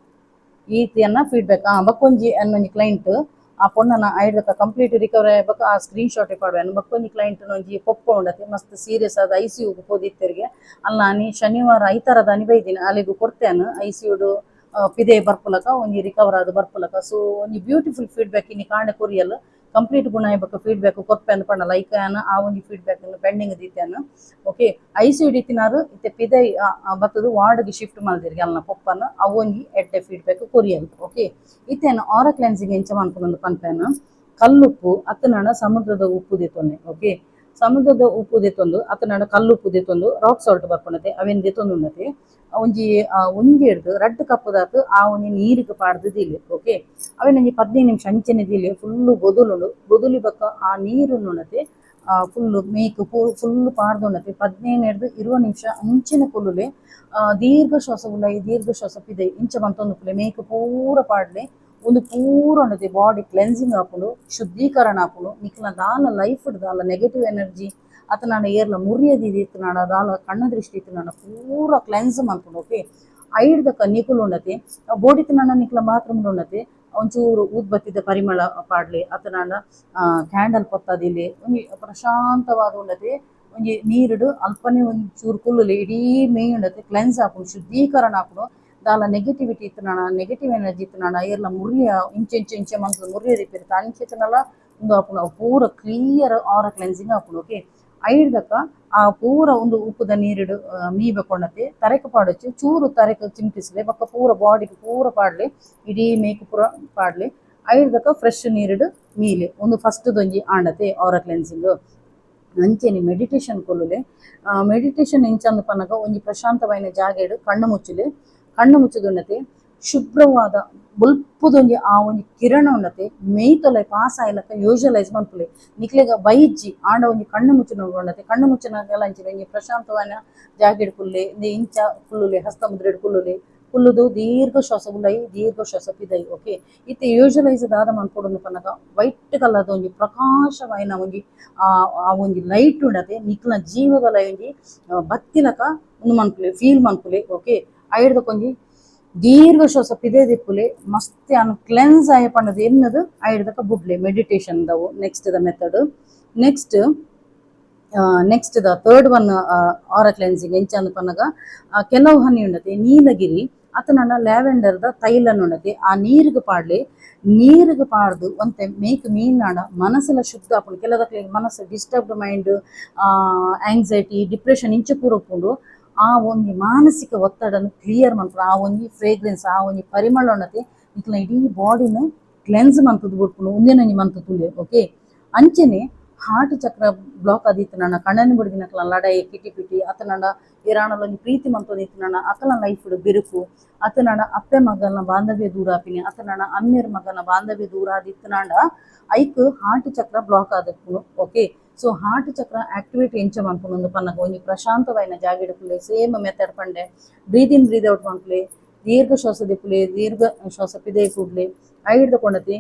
ಈತಿಯನ್ನ ಫೀಡ್ಬ್ಯಾಕ್. ಬೊಕ್ಕೊಂಜಿ ಅನ್ನೊಂಜಿ ಕ್ಲೈಂಟ್, ಆ ಪೊಣ್ಣನ ಐಡ್ದಕ ಕಂಪ್ಲೀಟ್ ರಿಕವರಿ ಬೊಕ್ಕ ಆ ಸ್ಕ್ರೀನ್ ಶಾಟ್ ಪಾಡುವೆ. ಬೊಕ್ಕೊಂಜಿ ಕ್ಲೈಂಟ್ ಒಂಜಿ ಪೊಪ್ಪ ಉಂಡತೆ, ಮಸ್ತ್ ಸೀರಿಯಸ್ ಆದ ಐಸಿಯು ಪೋದಿತ್ತೆರ್ಗೆ. ಅಲ್ಲ ಅನಿ ಶನಿವಾರ ಐತಾರದಾನಿ ಬೈದಿನಿ, ಅಲ್ಲಿಗೆ ಕೊಡ್ತೇನೆ. ಐಸಿಯುಡು ಪಿದೆ ಬರ್ಪುಲಕ ಒಂಜಿ ರಿಕವರ್ ಆದ್ ಬರ್ಪುಲಕ. ಸೊ ಒಂಜಿ ಬ್ಯೂಟಿಫುಲ್ ಫೀಡ್ಬ್ಯಾಕ್ ಇನಿ ಕಾಂಡೆ ಕೊರಿಯಲ್. ಕಂಪ್ಲೀಟ್ ಗುಣ ಬೊಕ್ಕ ಫೀಡ್ಬ್ಯಾಕ್ ಕೊರ್ಪೆ ಅಂದ್ ಪಂಡಲ. ಐಕ್ ಯಾನ್ ಆ ಒಂಜಿ ಫೀಡ್ಬ್ಯಾಕ್ ಪೆಂಡಿಂಗ್ ದೀತೇನೆ. ಓಕೆ, ಐಸಿಯು ಇತ್ತಿನಾರು ಇತ್ತೆ ಪಿದೈ ಬತ್ತದು ವಾರ್ಡ್ಗೆ ಶಿಫ್ಟ್ ಮಲ್ದಿರ್ಗೆ ಅಲ್ನ ಪೊಪ್ಪನ. ಅವು ಒಂಜಿ ಎಡ್ಡೆ ಫೀಡ್ಬ್ಯಾಕ್ ಕೊರಿಯಲ್. ಓಕೆ, ಇತ್ತೇನು ಆರ ಕ್ಲೆನ್ಸಿಂಗ್ ಎಂಚ ಮನ್ಪುನಂದು ಪನ್ಪೇನು. ಕಲ್ಲುಪ್ಪು ಅತ್ತನಾಡ ಸಮುದ್ರದ ಉಪ್ಪು ದೆತ್ತೊಂದೆ. ಓಕೆ, ಸಮುದ್ರದ ಉಪ್ಪು ದೆತ್ತೊಂದು ಅತ್ತನಾಡ ಕಲ್ಲುಪ್ಪು ದೆತ್ತೊಂದು, ರಾಕ್ ಸಾಲ್ಟ್ ಬರ್ಪುನತೆ, ಅವೇನ್ ದೆತ್ತೊಂದು ಉಂಡತೆ. ಒಂಜಿ ಒಂಜಿ ಹಿಡ್ದು 2 ಕಪ್ಪುದಾತ್ ಆ ಒಂಜಿ ನೀರಿಗೆ ಪಾಡ್ದು ದೀಲೆ. ಓಕೆ, ಅವೇನ್ ಒಂಜಿ 15 ನಿಮಿಷ ಅಂಚನೆ ದೀಲೆ. ಫುಲ್ಲು ಬೊದುಲುಂಡು. ಬೊದುಲಿ ಬೊಕ್ಕ ಆ ನೀರು ಉಂಡತೆ ಫುಲ್ಲು ಮೇಕ್ ಫುಲ್ ಪಾಡ್ದು ಉಂಡತೆ 15 ಹಿಡ್ದು 20 ನಿಮಿಷ ಅಂಚನೆ ಕುಲ್ಲುಲೆ. ದೀರ್ಘ ಶ್ವಾಸ ಉಲೈ, ದೀರ್ಘ ಶ್ವಾಸ ಪಿದೈ, ಇಂಚ ಮಂತೊಂದು ಉಪ್ಪುಲೆ. ಮೇಕ್ ಪೂರ ಪಾಡ್ಲೆ. ಉಂದು ಪೂರ ಉಂಡತೆ ಬಾಡಿ ಕ್ಲೆನ್ಸಿಂಗ್ ಆಪುಂಡು, ಶುದ್ಧೀಕರಣ ಆಪುಂಡು. ನಿಕ್ಲ ದಾಲ ಲೈಫ್ ದಾಲ ನೆಗೆಟಿವ್ ಎನರ್ಜಿ ಅತನಾಡ ಏರ್ಲ ಮುರಿಯದಿ ಇತ್ತನಾಡ, ದಾಲ ಕಣ್ಣ ದೃಷ್ಟಿ ಇತ್ತನಾಡ ಪೂರ ಕ್ಲೆನ್ಸ್ ಮನ್ಪುಂಡು. ಓಕೆ, ಐಡ್ದಕ ನಿಕುಲು ಉಂಡತೆ ಬೋಡಿತನಾಡ ನಿಕ್ಲ ಬಾತ್ರೂಮ್ ಉಂಡತೆ ಒಂಚೂರು ಊದ್ಬತ್ತಿದ ಪರಿಮಳ ಪಾಡ್ಲೆ, ಅತನಾಡ ಕ್ಯಾಂಡಲ್ ಪೊತ್ತದಿಲೆ. ಒಂಜಿ ಪ್ರಶಾಂತವಾದ ಉಂಡತೆ ಒಂಜಿ ನೀರುಡು ಅಲ್ಪನೆ ಒಂಚೂರು ಕುಲ್ಲುಲೆ. ಇಡೀ ಮೈ ಉಂಡತೆ ಕ್ಲೆನ್ಸ್ ಆಪುಂಡು, ಶುದ್ಧೀಕರಣ ಆಪುಂಡು. ದಾಲ ನೆಗೆಟಿವಿಟಿ ಇತ್ತನಾಡ, ನೆಗೆಟಿವ್ ಎನರ್ಜಿ ಇತ್ತನಾಡ, ಏರ್ಲ ಮುರಿಯ ಇಂಚೆ ಇಂಚೆ ಇಂಚೆ ಮಂತ್ ಮುರಿಯ ದಿಪ್ಪೆರ್ ಅಂಚೆತನಲ ಉಂದು ಆಪುಂಡು. ಅವು ಪೂರ ಕ್ಲಿಯರ್ ಆರ ಕ್ಲೆನ್ಸಿಂಗ್ ಆಪುಂಡು. ಓಕೆ, ಐಡ್ದಕ ಆ ಪೂರ ಒಂದು ಉಪ್ಪುದ ನೀರುಡು ಮೀ ಬೇಕೊಂಡತೆ ತರೆಕ್ ಪಾಡೊಚ್ಚಿ ಚೂರು ತರೆಕ್ ಚಿಮ್ಕಿಸ್ಲೆ. ಬೊಕ್ಕ ಪೂರ ಬಾಡಿಗೆ ಪೂರ ಪಾಡ್ಲೆ, ಇಡೀ ಮೇಕ್ ಪೂರ ಪಾಡ್ಲೆ. ಐಡ್ದಕ ಫ್ರೆಶ್ ನೀರುಡು ಮೀಲೆ. ಒಂದು ಫಸ್ಟ್ ಒಂಜಿ ಆಂಡತೆ ಆರ ಕ್ಲೆನ್ಸಿಂಗ್. ಅಂಚೆನೆ ಮೆಡಿಟೇಷನ್ ಕೊಲ್ಲುಲೆ. ಮೆಡಿಟೇಷನ್ ಎಂಚಂದ್ ಪನ್ನಗ ಒಂಜಿ ಪ್ರಶಾಂತವಾಯಿನ ಜಾಗೆಡ್ ಕಣ್ಣು ಮುಚ್ಚುಲೆ. ಕಣ್ಣು ಮುಚ್ಚುದುಂಡತೆ ಶುಭ್ರವಾದ ಬೊಲ್ಪುದೊಂಜಿ ಆ ಒಂಜಿ ಕಿರಣ ಉಂಡತೆ ಮೇಯ್ತೊಲೆ ಪಾಸ್ ಆಯ್ಲಕ್ಕ ಯೂಶಲೈಸ್ ಮನ್ಪುಲೆ. ನಿಕ್ಲೆಗ ಬೈಜ್ಜಿ, ಆಂಡ ಒಂಜಿ ಕಣ್ಣು ಮುಚ್ಚುನ ಉಂಡತೆ. ಕಣ್ಣು ಮುಚ್ಚುನಗಲ ಅಂಚಿನ ಒಂಜಿ ಪ್ರಶಾಂತವಾಯಿನ ಜಾಗೆಡ್ ಕುಲ್ಲೆ, ಇಂಚ ಕುಲ್ಲುಲೆ, ಹಸ್ತ ಮುದ್ರೆಡ್ ಕುಲ್ಲುಲೆ. ಕುಲ್ಲುದು ದೀರ್ಘ ಶ್ವಾಸ ಉಲೈ, ದೀರ್ಘ ಶ್ವಾಸ ಪಿದೈ. ಓಕೆ, ಇತ್ತೆ ಯೂಶಲೈಸ್ ದಾದ ಮನ್ಪೊಡು ಪನ್ನಗ ವೈಟ್ ಕಲರ್ದ ಒಂಜಿ ಪ್ರಕಾಶವಾಯಿನ ಒಂಜಿ ಆ ಆ ಒಂಜಿ ಲೈಟ್ ಉಂಡತೆ ನಿಕ್ಲ ಜೀವದಲ ಒಂಜಿ ಬತ್ತಿಲಕ ಉಂದು ಮನ್ಪುಲೆ, ಫೀಲ್ ಮನ್ಪುಲೆ. ಓಕೆ, ಐಡ್ದಕೊಂಜಿ ದೀರ್ಘ ಶ್ವಾಸ ಪಿದೆ ದಿಪ್ಪುಲೆ. ಮಸ್ತ್ ಅನ್ ಕ್ಲೆನ್ಸ್ ಆಯ ಪಂಡದು ಎನ್ನದು ಐಡ್ದಕ ಬುಡ್ಲೆ. ಮೆಡಿಟೇಷನ್ ದವು next the method. Next next the third one aura cleansing ಎಂಚ ಅಂದ್ ಪನ್ನಗ ಕೆಲವು ಹನಿ ಉಂಡತೆ ನೀಲಗಿರಿ ಅತನಡ ಲ್ಯಾವೆಂಡರ್ದ ತೈಲ ಉಂಡತೆ ಆ ನೀರಿಗೆ ಪಾಡ್ಲೆ. ನೀರಿಗೆ ಪಾಡ್ದು ಒಂತೆ ಮೇಕ್ ಮೀನಾಡ ಮನಸ್ಸೆಲ್ಲ ಶುದ್ಧ ಆಪುಂಡು. ಕೆಲದಕ್ಲೆಗ್ ಮನಸ್ಸು ಡಿಸ್ಟರ್ಬ್ಡ್ ಮೈಂಡ್, ಆಂಗ್ಸೈಟಿ, ಡಿಪ್ರೆಷನ್ ಇಂಚ ಪೂರ ಉಪ್ಪುಂಡು. ಆ ಒಂಜಿ ಮಾನಸಿಕ ಒತ್ತಡನ್ ಕ್ಲಿಯರ್ ಮನ್ಪುಂಡು. ಆ ಒಂಜಿ ಫ್ರೇಗ್ರೆನ್ಸ್, ಆ ಒಂಜಿ ಪರಿಮಳ ಉಂಡತೆ ನಿಕ್ಲ ಇಡೀ ಬಾಡಿನ ಕ್ಲೆನ್ಸ್ ಮಂತುದು ಬುಡ್ಪುಂಡು. ಉಂದೆನೊಂಜಿ ಮಂತ್ ತೂಲೆ. ಓಕೆ, ಅಂಚನೆ ಹಾರ್ಟ್ ಚಕ್ರ ಬ್ಲಾಕ್ ಆದಿತ್ತುಂಡ, ಕಣ್ಣನ್ ಬುಡ್ದಿನಕ್ಲ ಲಡಾಯಿ ಕಿಟಿ ಪಿಟಿ, ಅತನಡ ಏರಾಂಡಲ ಒಂಜಿ ಪ್ರೀತಿ ಮಂತೊಂದಿತ್ತುಂಡ ಅಕಲ್ನ ಲೈಫ್ ಬಿರುಕು, ಅತನಡ ಅಪ್ಪೆ ಮಗನ ಬಾಂಧವ್ಯ ದೂರ ಆಪಿನಿ, ಅತನಡ ಅಮ್ಮೆರ್ ಮಗನ ಬಾಂಧವ್ಯ ದೂರ ಆದಿತ್ತುಂಡ ಐಕ್ ಹಾರ್ಟ್ ಚಕ್ರ ಬ್ಲಾಕ್ ಆದಿಪ್ಪುಂಡು. ಓಕೆ, ಸೊ ಹಾರ್ಟ್ ಚಕ್ರ ಆಕ್ಟಿವೇಟ್ ಎಂಚ ಮನ್ಪುಂಡು ಪನ್ನಗ ಒಂಜಿ ಪ್ರಶಾಂತವಾಯಿನ ಜಾಗೆಡ್ ಕುಲ್ಲೆ. ಸೇಮ್ ಮೆಥಡ್ ಪಂಡೆ, ಬ್ರೀದ್ ಇನ್ ಬ್ರೀದ್ ಔಟ್ ಮನ್ಪುಲೆ, ದೀರ್ಘ ಶ್ವಾಸ ದಿಪ್ಪುಲೆ, ದೀರ್ಘ ಶ್ವಾಸ ಪಿದೈ ಕೂಡ್ಲೆ. ಐಡ್ದ ಕೊಂಡತಿ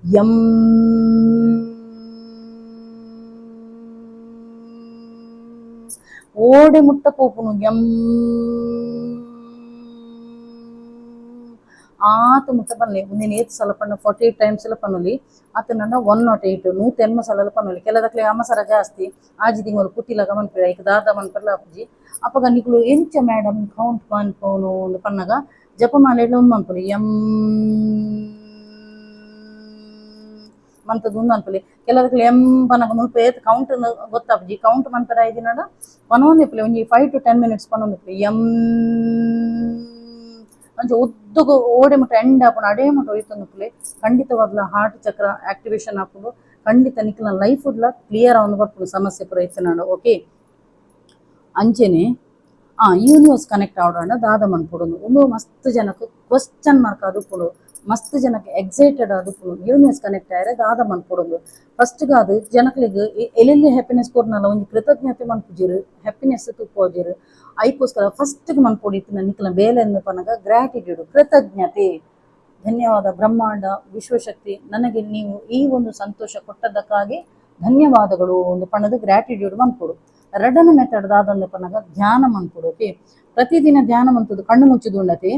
ಯಂ ಓಡೆ ಮುಟ್ಟ ಪೋಪುನು ಯಂ. ಆತ ಮುಟ್ಟ ಪನ್ಲೆ. ಉಂದೆನ್ ಏತ್ ಸಲ ಪಂಡ 48 ಟೈಮ್ಸ್ ಎಲ್ಲ ಪನೊಲಿ. ಆತನಂಡ 108, 108 ಸಲ ಪನೊಲಿ. ಕೆಲದಕ್ಲೆ ಅಮಸರ ಜಾಸ್ತಿ, 6 ತಿಂಗಳು ಪುಟ್ಟಿಲಗ ಮನ್ಪೆರ್, ಐಕ್ ದಾದ ಮನ್ಪೆರ್ಲ ಆಪುಜಿ. ಅಪಗ ನಿಕುಲು ಎಂಚ ಮೇಡಮ್ ಕೌಂಟ್ ಮನ್ಪುನು ಅಂದ್ ಪನ್ನಗ, ಜಪಮಾಲೆಡ್ಲ ಉಂದು ಮನ್ಪೊಲಿ. ಎಂ ಮಂತುದು ಉಂದು ಮನ್ಪೊಲಿ. ಕೆಲದಕ್ಲೆ ಎಂ ಪನ್ನಗ ಮುಲ್ಪ ಏತ್ ಕೌಂಟ್ ಗೊತ್ತಾಪುಜಿ. ಕೌಂಟ್ ಮನ್ಪೆರೆ ಆಯ್ದಿನಡ ಪನೊಂದಿಪ್ಪುಲೆ. ಒಂಜಿ 5 ಟು 10 ಮಿನಿಟ್ಸ್ ಪನೊಂದಿಪ್ಪುಲೆ. ಎಂ ಅಂಚ ಉದ್ದಗು ಓಡೆ ಮುಟ್ಟ ಎಂಡ್ ಆಪುಂಡು ಅಡೇ ಮುಟ್ಟ ಒಯ್ತೊಂದಿಪ್ಪುಲೆ. ಖಂಡಿತವಾಗ್ಲ ಹಾರ್ಟ್ ಚಕ್ರ ಆಕ್ಟಿವೇಶನ್ ಆಪುಂಡು. ಖಂಡಿತ ನಿಕ್ಲ್ನ ಲೈಫ್ ಡ್ಲ ಕ್ಲಿಯರ್ ಆವೊಂದು ಬರ್ಪುಂಡು ಸಮಸ್ಯೆ ಪೂರ ಇತ್ತಿನಾಂಡ. ಓಕೆ, ಅಂಚೆನೆ ಆ ಯೂನಿವರ್ಸ್ ಕನೆಕ್ಟ್ ಆವೊಡಾಂಡ ದಾದ ಮನ್ಪೊಡು? ಉಂದು ಮಸ್ತ್ ಜನಕ್ ಕ್ವಶನ್ ಮಾರ್ಕ್ ಆದುಪ್ಪುಂಡು. ಮಸ್ತ್ ಜನಕ್ ಎಕ್ಸೈಟೆಡ್ ಆದುಪ್ಪುಂಡು, ಯೂನಿವರ್ಸ್ ಕನೆಕ್ಟ್ ಆಯೆರೆ ದಾದ ಮನ್ಪೊಡುಂದು. ಫಸ್ಟ್ ಗಾದ್ ಜನಕ್ಲೆಗ್ ಎಲ್ಲೆಲ್ಲಿ ಹ್ಯಾಪಿನೆಸ್ ಕೊರ್ನಲ ಒಂಜಿ ಕೃತಜ್ಞತೆ ಮನ್ಪುಜೆರ್, ಹ್ಯಾಪಿನೆಸ್ ತೂಪುಜೆರ್. ಐಕೋಸ್ಕರ ಫಸ್ಟ್ ಮನ್ಪೊಡು ಇತ್ತಿನ ನಿಕ್ಲ್ನ ಬೇಲೆ ಅಂದ್ ಪನ್ನಗ ಗ್ರಾಟಿಟ್ಯೂಡ್, ಕೃತಜ್ಞತೆ. ಧನ್ಯವಾದ ಬ್ರಹ್ಮಾಂಡ, ವಿಶ್ವಶಕ್ತಿ, ನನಗೆ ನೀವು ಈ ಒಂದು ಸಂತೋಷ ಕೊಟ್ಟದ್ದಕ್ಕಾಗಿ ಧನ್ಯವಾದಗಳು ಒಂದು ಪನ್ನದು ಗ್ರಾಟಿಟ್ಯೂಡ್ ಮನ್ಪೊಡು. ರಡ್ಡನ ಮೆಥಡ್ ದಾದಂದು ಪನ್ನಗ ಧ್ಯಾನ ಮನ್ಪೊಡು. ಓಕೆ, ಪ್ರತಿದಿನ ಧ್ಯಾನ ಮಂತುದು ಕಣ್ಣು ಮುಚ್ಚಿದು ಉಂಡತೆ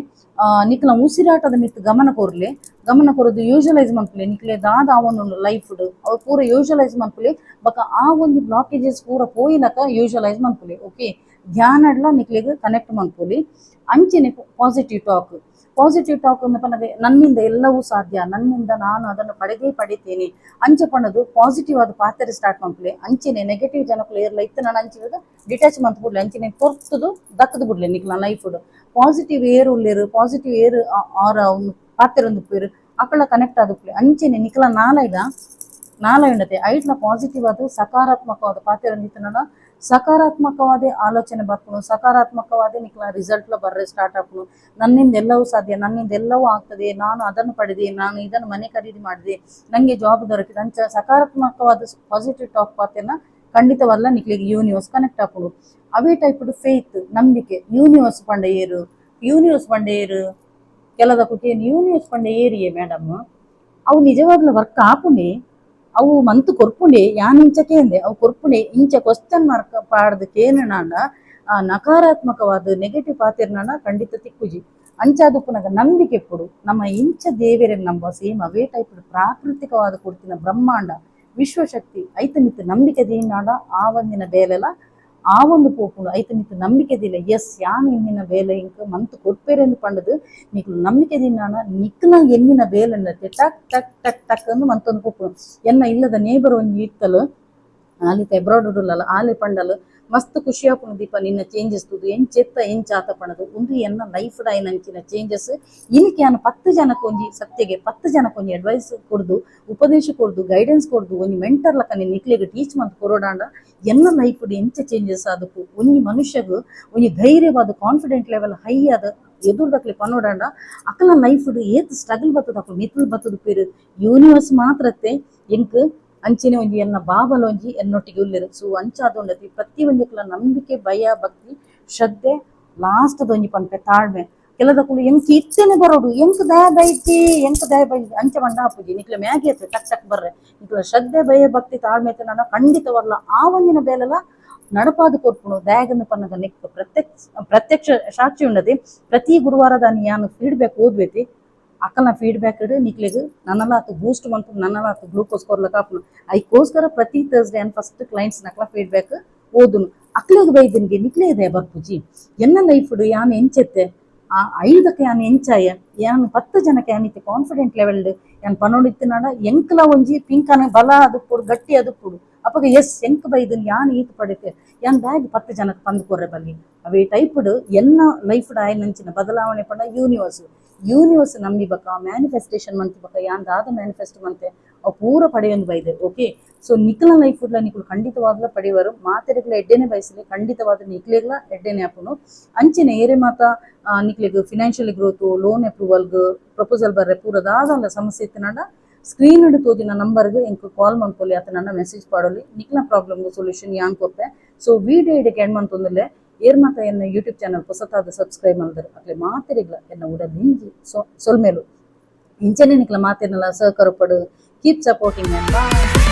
ನಿಕ್ಲ ಉಸಿರಾಟದ ಮಿತ್ತ್ ಗಮನ ಕೊರ್ಲೆ. ಗಮನ ಕೊರದು ಯೂಶಲೈಸ್ ಮನ್ಪುಲೆ. ನಿಕ್ಲೆ ದಾದ ಆವೊಂದುಂಡು ಲೈಫ್ ಅವು ಪೂರ ಯೂಶಲೈಸ್ ಮನ್ಪುಲೆ. ಬೊಕ ಆ ಒಂಜಿ ಬ್ಲಾಕೇಜಸ್ ಪೂರ ಪೋಯಿಲಕ ಯೂಶಲೈಸ್ ಮನ್ಪುಲೆ. ಓಕೆ, ಧ್ಯಾನಡ್ಲ ನಿಕ್ಲೆಗ್ ಕನೆಕ್ಟ್ ಮನ್ಪೊಲಿ. ಅಂಚೆನೆ positive talk. Positive talk ಅಂದ್ ಪನ್ನಗ ನನ್ನಿಂದ ಎಲ್ಲವೂ ಸಾಧ್ಯ, ನನ್ನಿಂದ ನಾನು ಅದನ್ನು ಪಡೆದೇ ಪಡಿತೇನೆ ಅಂಚ ಪನ್ನದು ಪಾಸಿಟಿವ್ ಆದ್ ಪಾತೆರ ಸ್ಟಾರ್ಟ್ ಮನ್ಪುಲೆ. ಅಂಚೆನೆ ನೆಗೆಟಿವ್ ಜನಕುಲು ಏರ್ಲ ಇತ್ತ ನನ ಅಂಚಿನ ಡಿಟ್ಯಾಚ್ ಮಂತ್ ಬುಡ್ಲೆ. ಅಂಚೆನೆ ಪೊರ್ತುದು ದಕ್ಕದು ಬುಡ್ಲೆ. ನಿಕ್ಲ ಲೈಫ್ ಪಾಸಿಟಿವ್ ಏರ್ ಉಲ್ಲೆರ್, ಪಾಸಿಟಿವ್ ಏರ್ ಆರ್ ಪಾತೆರೊಂದುಪ್ಪುವೆರ್, ಅಕಳ ಕನೆಕ್ಟ್ ಆದುಪ್ಪುಲೆ. ಅಂಚೆನೆ ನಿಕ್ಲ ನಾಲೈಲ ನಾಲೈ ಉಂಡತೆ, ಐಟ್ಲ ಪಾಸಿಟಿವ್ ಆದ್ ಸಕಾರಾತ್ಮಕವಾದ ಪಾತೆರೊಂದಿತ್ತುಂಡ ಸಕಾರಾತ್ಮಕವಾದ ಆಲೋಚನೆ ಬರ್ಪುಂಡು, ಸಕಾರಾತ್ಮಕವಾದ ನಿಕ್ಲ ರಿಸಲ್ಟ್ ಲ ಬರ್ರೆ ಸ್ಟಾರ್ಟ್ ಆಪುಂಡು. ನನ್ನಿಂದ ಎಲ್ಲವೂ ಸಾಧ್ಯ, ನನ್ನಿಂದ ಎಲ್ಲವೂ ಆಗ್ತದೆ, ನಾನು ಅದನ್ನು ಪಡೆದೆ, ನಾನು ಇದನ್ನು ಮನೆ ಖರೀದಿ ಮಾಡಿದೆ, ನಂಗೆ ಜಾಬ್ ದೊರಕಿದೆ ಅಂಚ ಸಕಾರಾತ್ಮಕವಾದ ಪಾಸಿಟಿವ್ ಟಾಕ್ ಪಾತೆರ್ನ ಖಂಡಿತವಾದ್ಲ ನಿಕ್ಲೆಗ್ ಯೂನಿವರ್ಸ್ ಕನೆಕ್ಟ್ ಆಪುಂಡು. ಅವೇ ಟೈಪ್ ಫೇತ್, ನಂಬಿಕೆ. ಯೂನಿವರ್ಸ್ ಪಂಡ ಏರು? ಯೂನಿವರ್ಸ್ ಪಂಡ ಏರು? ಕೆಲದಕ್ಕೂ ಯೂನಿವರ್ಸ್ ಪಂಡ ಏರಿಯೇ ಮೇಡಮ್? ಅವು ನಿಜವಾಗ್ಲೂ ವರ್ಕ್ ಆಪುಂಡೆ? ಅವು ಮಂತ್ ಕೊರ್ಪುಂಡೆ? ಯಾನ್ ಇಂಚ ಕೇಂದೆ, ಅವು ಕೊರ್ಪುಂಡೆ? ಇಂಚ ಕ್ವಶನ್ ಮಾರ್ಕ್ ಪಾಡ್ದ್ ಕೇನುನಾಂಡ, ಆ ನಕಾರಾತ್ಮಕವಾದ ನೆಗೆಟಿವ್ ಪಾತೆರ್ನಾಂಡ ಖಂಡಿತ ತಿಕ್ಕುಜಿ. ಅಂಚಾದುಪ್ಪುನಗ ನಂಬಿಕೆ ಇಪ್ಪೊಡು. ನಮ್ಮ ಇಂಚ ದೇವೆರೆನ್ ನಂಬ, ಸೇಮ್ ಅವೇ ಟೈಪ್ ಪ್ರಾಕೃತಿಕವಾದ ಕೊಡ್ತಿನ ಬ್ರಹ್ಮಾಂಡ, ವಿಶ್ವಶಕ್ತಿ ಐತ ಮಿತ್ತ್ ನಂಬಿಕೆ ದೀನಾಂಡ ಆ ಒಂದಿನ ಬೇಲೆಲ ಆ ಒಂದು ಪೋಪುಂಡು. ಐತ ಮಿತ್ತ್ ನಂಬಿಕೆ ದಿಲ್ಲ. ಎಸ್, ಯಾನ್ ಎನ್ನಿನ ಬೇಲೆ ಇಂಕ್ ಮಂತ್ ಕೊರ್ಪೆರೆಂದು ಪಂಡದು ನಿಕ್ಲು ನಂಬಿಕೆ ದಿನಾಂಡ ನಿಕ್ಲ ಎನ್ನಿನ ಬೇಲೆ ಟಕ್ ಟಕ್ ಟಕ್ ಟಕ್ ಅಂದ್ ಮಂತೊಂದು ಪೋಪುಂಡು. ಎನ್ನ ಇಲ್ಲದ ನೇಬರ್ ಒಂಜಿ ಇತ್ತಲ್, ಆಲಿತ ಅಬ್ರಾಡ್ ಉಲ್ಲಲ್ಲ, ಆಲೆ ಪಂಡಲ್, ಮಸ್ತ್ ಖುಷಿ ಆಪುಂಡು ದೀಪ, ನಿನ್ನ ಚೇಂಜಸ್ ತೂದು, ಎಂಚೆತ್ತ ಎಂಚ ಆತ ಪಣದು. ಉಂದು ಎನ್ನ ಲೈಫ್ ಆಯಿನಂಚಿನ ಚೇಂಜಸ್. ಇನಿಕ್ ಯಾನ್ 10 ಜನಕ್ಕೆ ಒಂಜಿ ಸತ್ಯಗೆ 10 ಜನಕ್ಕೆ ಒಂಜಿ ಅಡ್ವೈಸ್ ಕೊರ್ದು, ಉಪದೇಶ ಕೊರ್ದು, ಗೈಡೆನ್ಸ್ ಕೊರ್ದು, ಒಂಜಿ ಮೆಂಟರ್ ಲಕ್ಕನೆ ನಿಕ್ಲೆಗ್ ಟೀಚ್ ಮಂತ್ ಕೊರೊಡಾಂಡ ಎನ್ನ ಲೈಫ್ ಎಂಚ ಚೇಂಜಸ್ ಆದಪ್ಪು. ಒಂಜಿ ಮನುಷ್ಯಗ್ ಒಂಜಿ ಧೈರ್ಯವಾದ confident level high ಆದ ಎದುರ್ದಕ್ಲೆ ಪನೊಡಾಂಡ ಅಕಲ್ನ ಲೈಫ್ ಏತ್ ಸ್ಟ್ರಗಲ್ ಬತ್ತದ, ಅಕುಲು ಮಿತ್ಲ್ ಬತ್ತದ ಪೇರು ಯೂನಿವರ್ಸ್ ಮಾತ್ರತ್ತೆ ಎಂಕ್. ಅಂಚೆನೆ ಒಂಜಿ ಎನ್ನ ಬಾಬಲ ಒಂಜಿ ಎನ್ನೊಟ್ಟಿಗೆ ಉಲ್ಲೆರ್. ಸೊ ಅಂಚಾದ್ ಉಂಡತಿ ಪ್ರತಿ ಒಂಜೆಕ್ಲ ನಂಬಿಕೆ, ಭಯ, ಭಕ್ತಿ, ಶ್ರದ್ಧೆ, ಲಾಸ್ಟ್ ಒಂಜಿ ಪನ್ಪೆ ತಾಳ್ಮೆ. ಕೆಲದಕುಲು ಎಂಕ್ ಇತ್ತೆನೆ ಬರೋಡು, ಎಂಕ್ ದಯ ಬೈತಿ, ಎಂಕ್ ದಯ ಬೈತಿ ಅಂಚ ಪಂಡ ಆಪುಜಿ. ನಿಕ್ಲೆ ಮ್ಯಾಗಿ ಅತ್ತೆ ಟಕ್ ಟಕ್ ಬರ್ರೆ. ನಿಕ್ಲ ಶ್ರದ್ಧೆ, ಭಯ, ಭಕ್ತಿ, ತಾಳ್ಮೆ ಇತ್ತುಂಡ ಖಂಡಿತವಲ್ಲ ಆ ಒಂದಿನ ಬೇಲೆಲ ನಡಪಾದ್ ಕೊರ್ಪುಂಡು. ದಾಯೆಗಂದ್ ಪನ್ನಗ ನೆಕ್ ಪ್ರತ್ಯಕ್ಷ ಪ್ರತ್ಯಕ್ಷ ಸಾಕ್ಷಿ ಉಂಡತಿ. ಪ್ರತಿ ಗುರುವಾರದಾನಿ ಯಾನ್ ಫೀಡ್ಬ್ಯಾಕ್ ಓದ್ಬೇತಿ. ಅಕಲ್ನ ಫೀಡ್ಬ್ಯಾಕ್ ನಿಕ್ಲೆಗ್ ನನಲಾತ್ ಬೂಸ್ಟ್ ಮನ್ಪುಂಡು, ನನಲಾತ್ ಗ್ಲೂಕೋಸ್ ಕೊರ್ಲಕ ಆಪುಂಡು. ಐಕೋಸ್ಕರ ಪ್ರತಿ ಥರ್ಸ್ಡೇ ಯಾನ್ ಫಸ್ಟ್ ಕ್ಲೈಂಟ್ಸ್ ನಕ್ಲ ಫೀಡ್ಬ್ಯಾಕ್ ಓದುನು. ಅಕ್ಲೆಗ್ ಬೈದನ್ಗೆ ನಿಕ್ಲೆ ದಯ ಬರ್ಪುಜಿ? ಎನ್ನ ಲೈಫ್ ಯಾನ್ ಎಂಚೆತ್ತೆ, ಆ ಐದಕ್ಕೆ ಯಾನ್ ಎಂಚಾಯ, ಯಾನ್ 10 ಜನಕ್ಕೆ ಯಾನ್ ಇತ್ತೆ ಕಾನ್ಫಿಡೆಂಟ್ ಲೆವೆಲ್ ಯಾನ್ ಪನೊಂಡಿತ್ತಿನಾಡ ಎಂಕ್ಲ ಒಂಜಿ ಪಿಂಕನ ಬಲ ಅದುಪ್ಪೊಡು, ಗಟ್ಟಿ ಅದುಪ್ಪೊಡು. ಅಪಗ ಎಸ್, ಎಂಕ್ ಬೈದನ್, ಯಾನ್ ಈತ್ ಪಡೆತೆ, ಯಾನ್ ಬ್ಯಾಗ್ 10 ಜನಕ್ಕೆ ಪಂದ್ ಕೊರ್ರೆ ಬಲ್ಲಿ. ಅವೇ ಟೈಪ್ಡ್ ಎನ್ನ ಲೈಫ್ ಆಯ್ನಂಚಿನ ಬದಲಾವಣೆ ಪಂಡ ಯೂನಿವರ್ಸ್. ಯೂನಿವರ್ಸ್ ನಂಬಿ ಬಕ ಮ್ಯಾನಿಫೆಸ್ಟೇಷನ್ ಮಂತ್ ಬಕ ಯಾನ್ ದಾದ ಮ್ಯಾನಿಫೆಸ್ಟ್ ಮಂತೆ ಅವು ಪೂರ ಪಡೆಯೊಂದು ಬೈದೆ. ಓಕೆ, ಸೊ ನಿಕ್ಲ ಲೈಫ್ ನಿಕುಲು ಖಂಡಿತವಾಗ್ಲ ಪಡೆಯುವರು. ಮಾತೆರೆಗ್ಲ ಎಡ್ಡೆನೆ ಬಯಸಲಿ. ಖಂಡಿತವಾದ ನಿಕ್ಲೆಗ್ಲ ಎಡ್ಡೆನೆ ಆಪುಂಡು. ಅಂಚೆನೆ ಏರೆ ಮಾತ ನಿಕ್ಲೆಗ್ financial growth, loan ಅಪ್ರೂವಲ್ಗ್ proposal ಬರ್ರೆ ಪೂರ ದಾದಲ್ಲ ಸಮಸ್ಯೆ ಇತ್ತಿನಾಂಡ ಸ್ಕ್ರೀನ್ ತೋಜಿನ ನಂಬರ್ಗೆ ಎಂಕ್ ಕಾಲ್ ಮನ್ಪೊಲಿ ಅತ್ತ ನನ್ನ ಮೆಸೇಜ್ ಪಾಡೊಲಿ. ನಿಕ್ಲ ಪ್ರಾಬ್ಲಮ್ ಸೊಲ್ಯೂಷನ್ ಯಾನ್ ಕೊರ್ಪೆ. ಸೊ ವಿಡಿಯೋ ಇಡೆಗ್ ಎಂಡ್ ಮಂತೊಂದುಲ್ಲೆ. ಏರ್ ಮಾತ ಎನ್ನ ಯೂಟ್ಯೂಬ್ ಚಾನಲ್ ಪೊಸತಾದ ಸಬ್ಸ್ಕ್ರೈಬ್ ಮಲ್ದರ್ ಅಕ್ಲೆ ಮಾತೆರೆಗ್ಲ ಎನ್ನ ಉಡಲ್ ದಿಂಜಿ ಸೊಲ್ಮೆಲು. ಇಂಚನೆ ನಿಕ್ಲ ಮಾತೆರ್ನಲ ಸಹಕಾರ ಪಡು. Keep supporting and bye.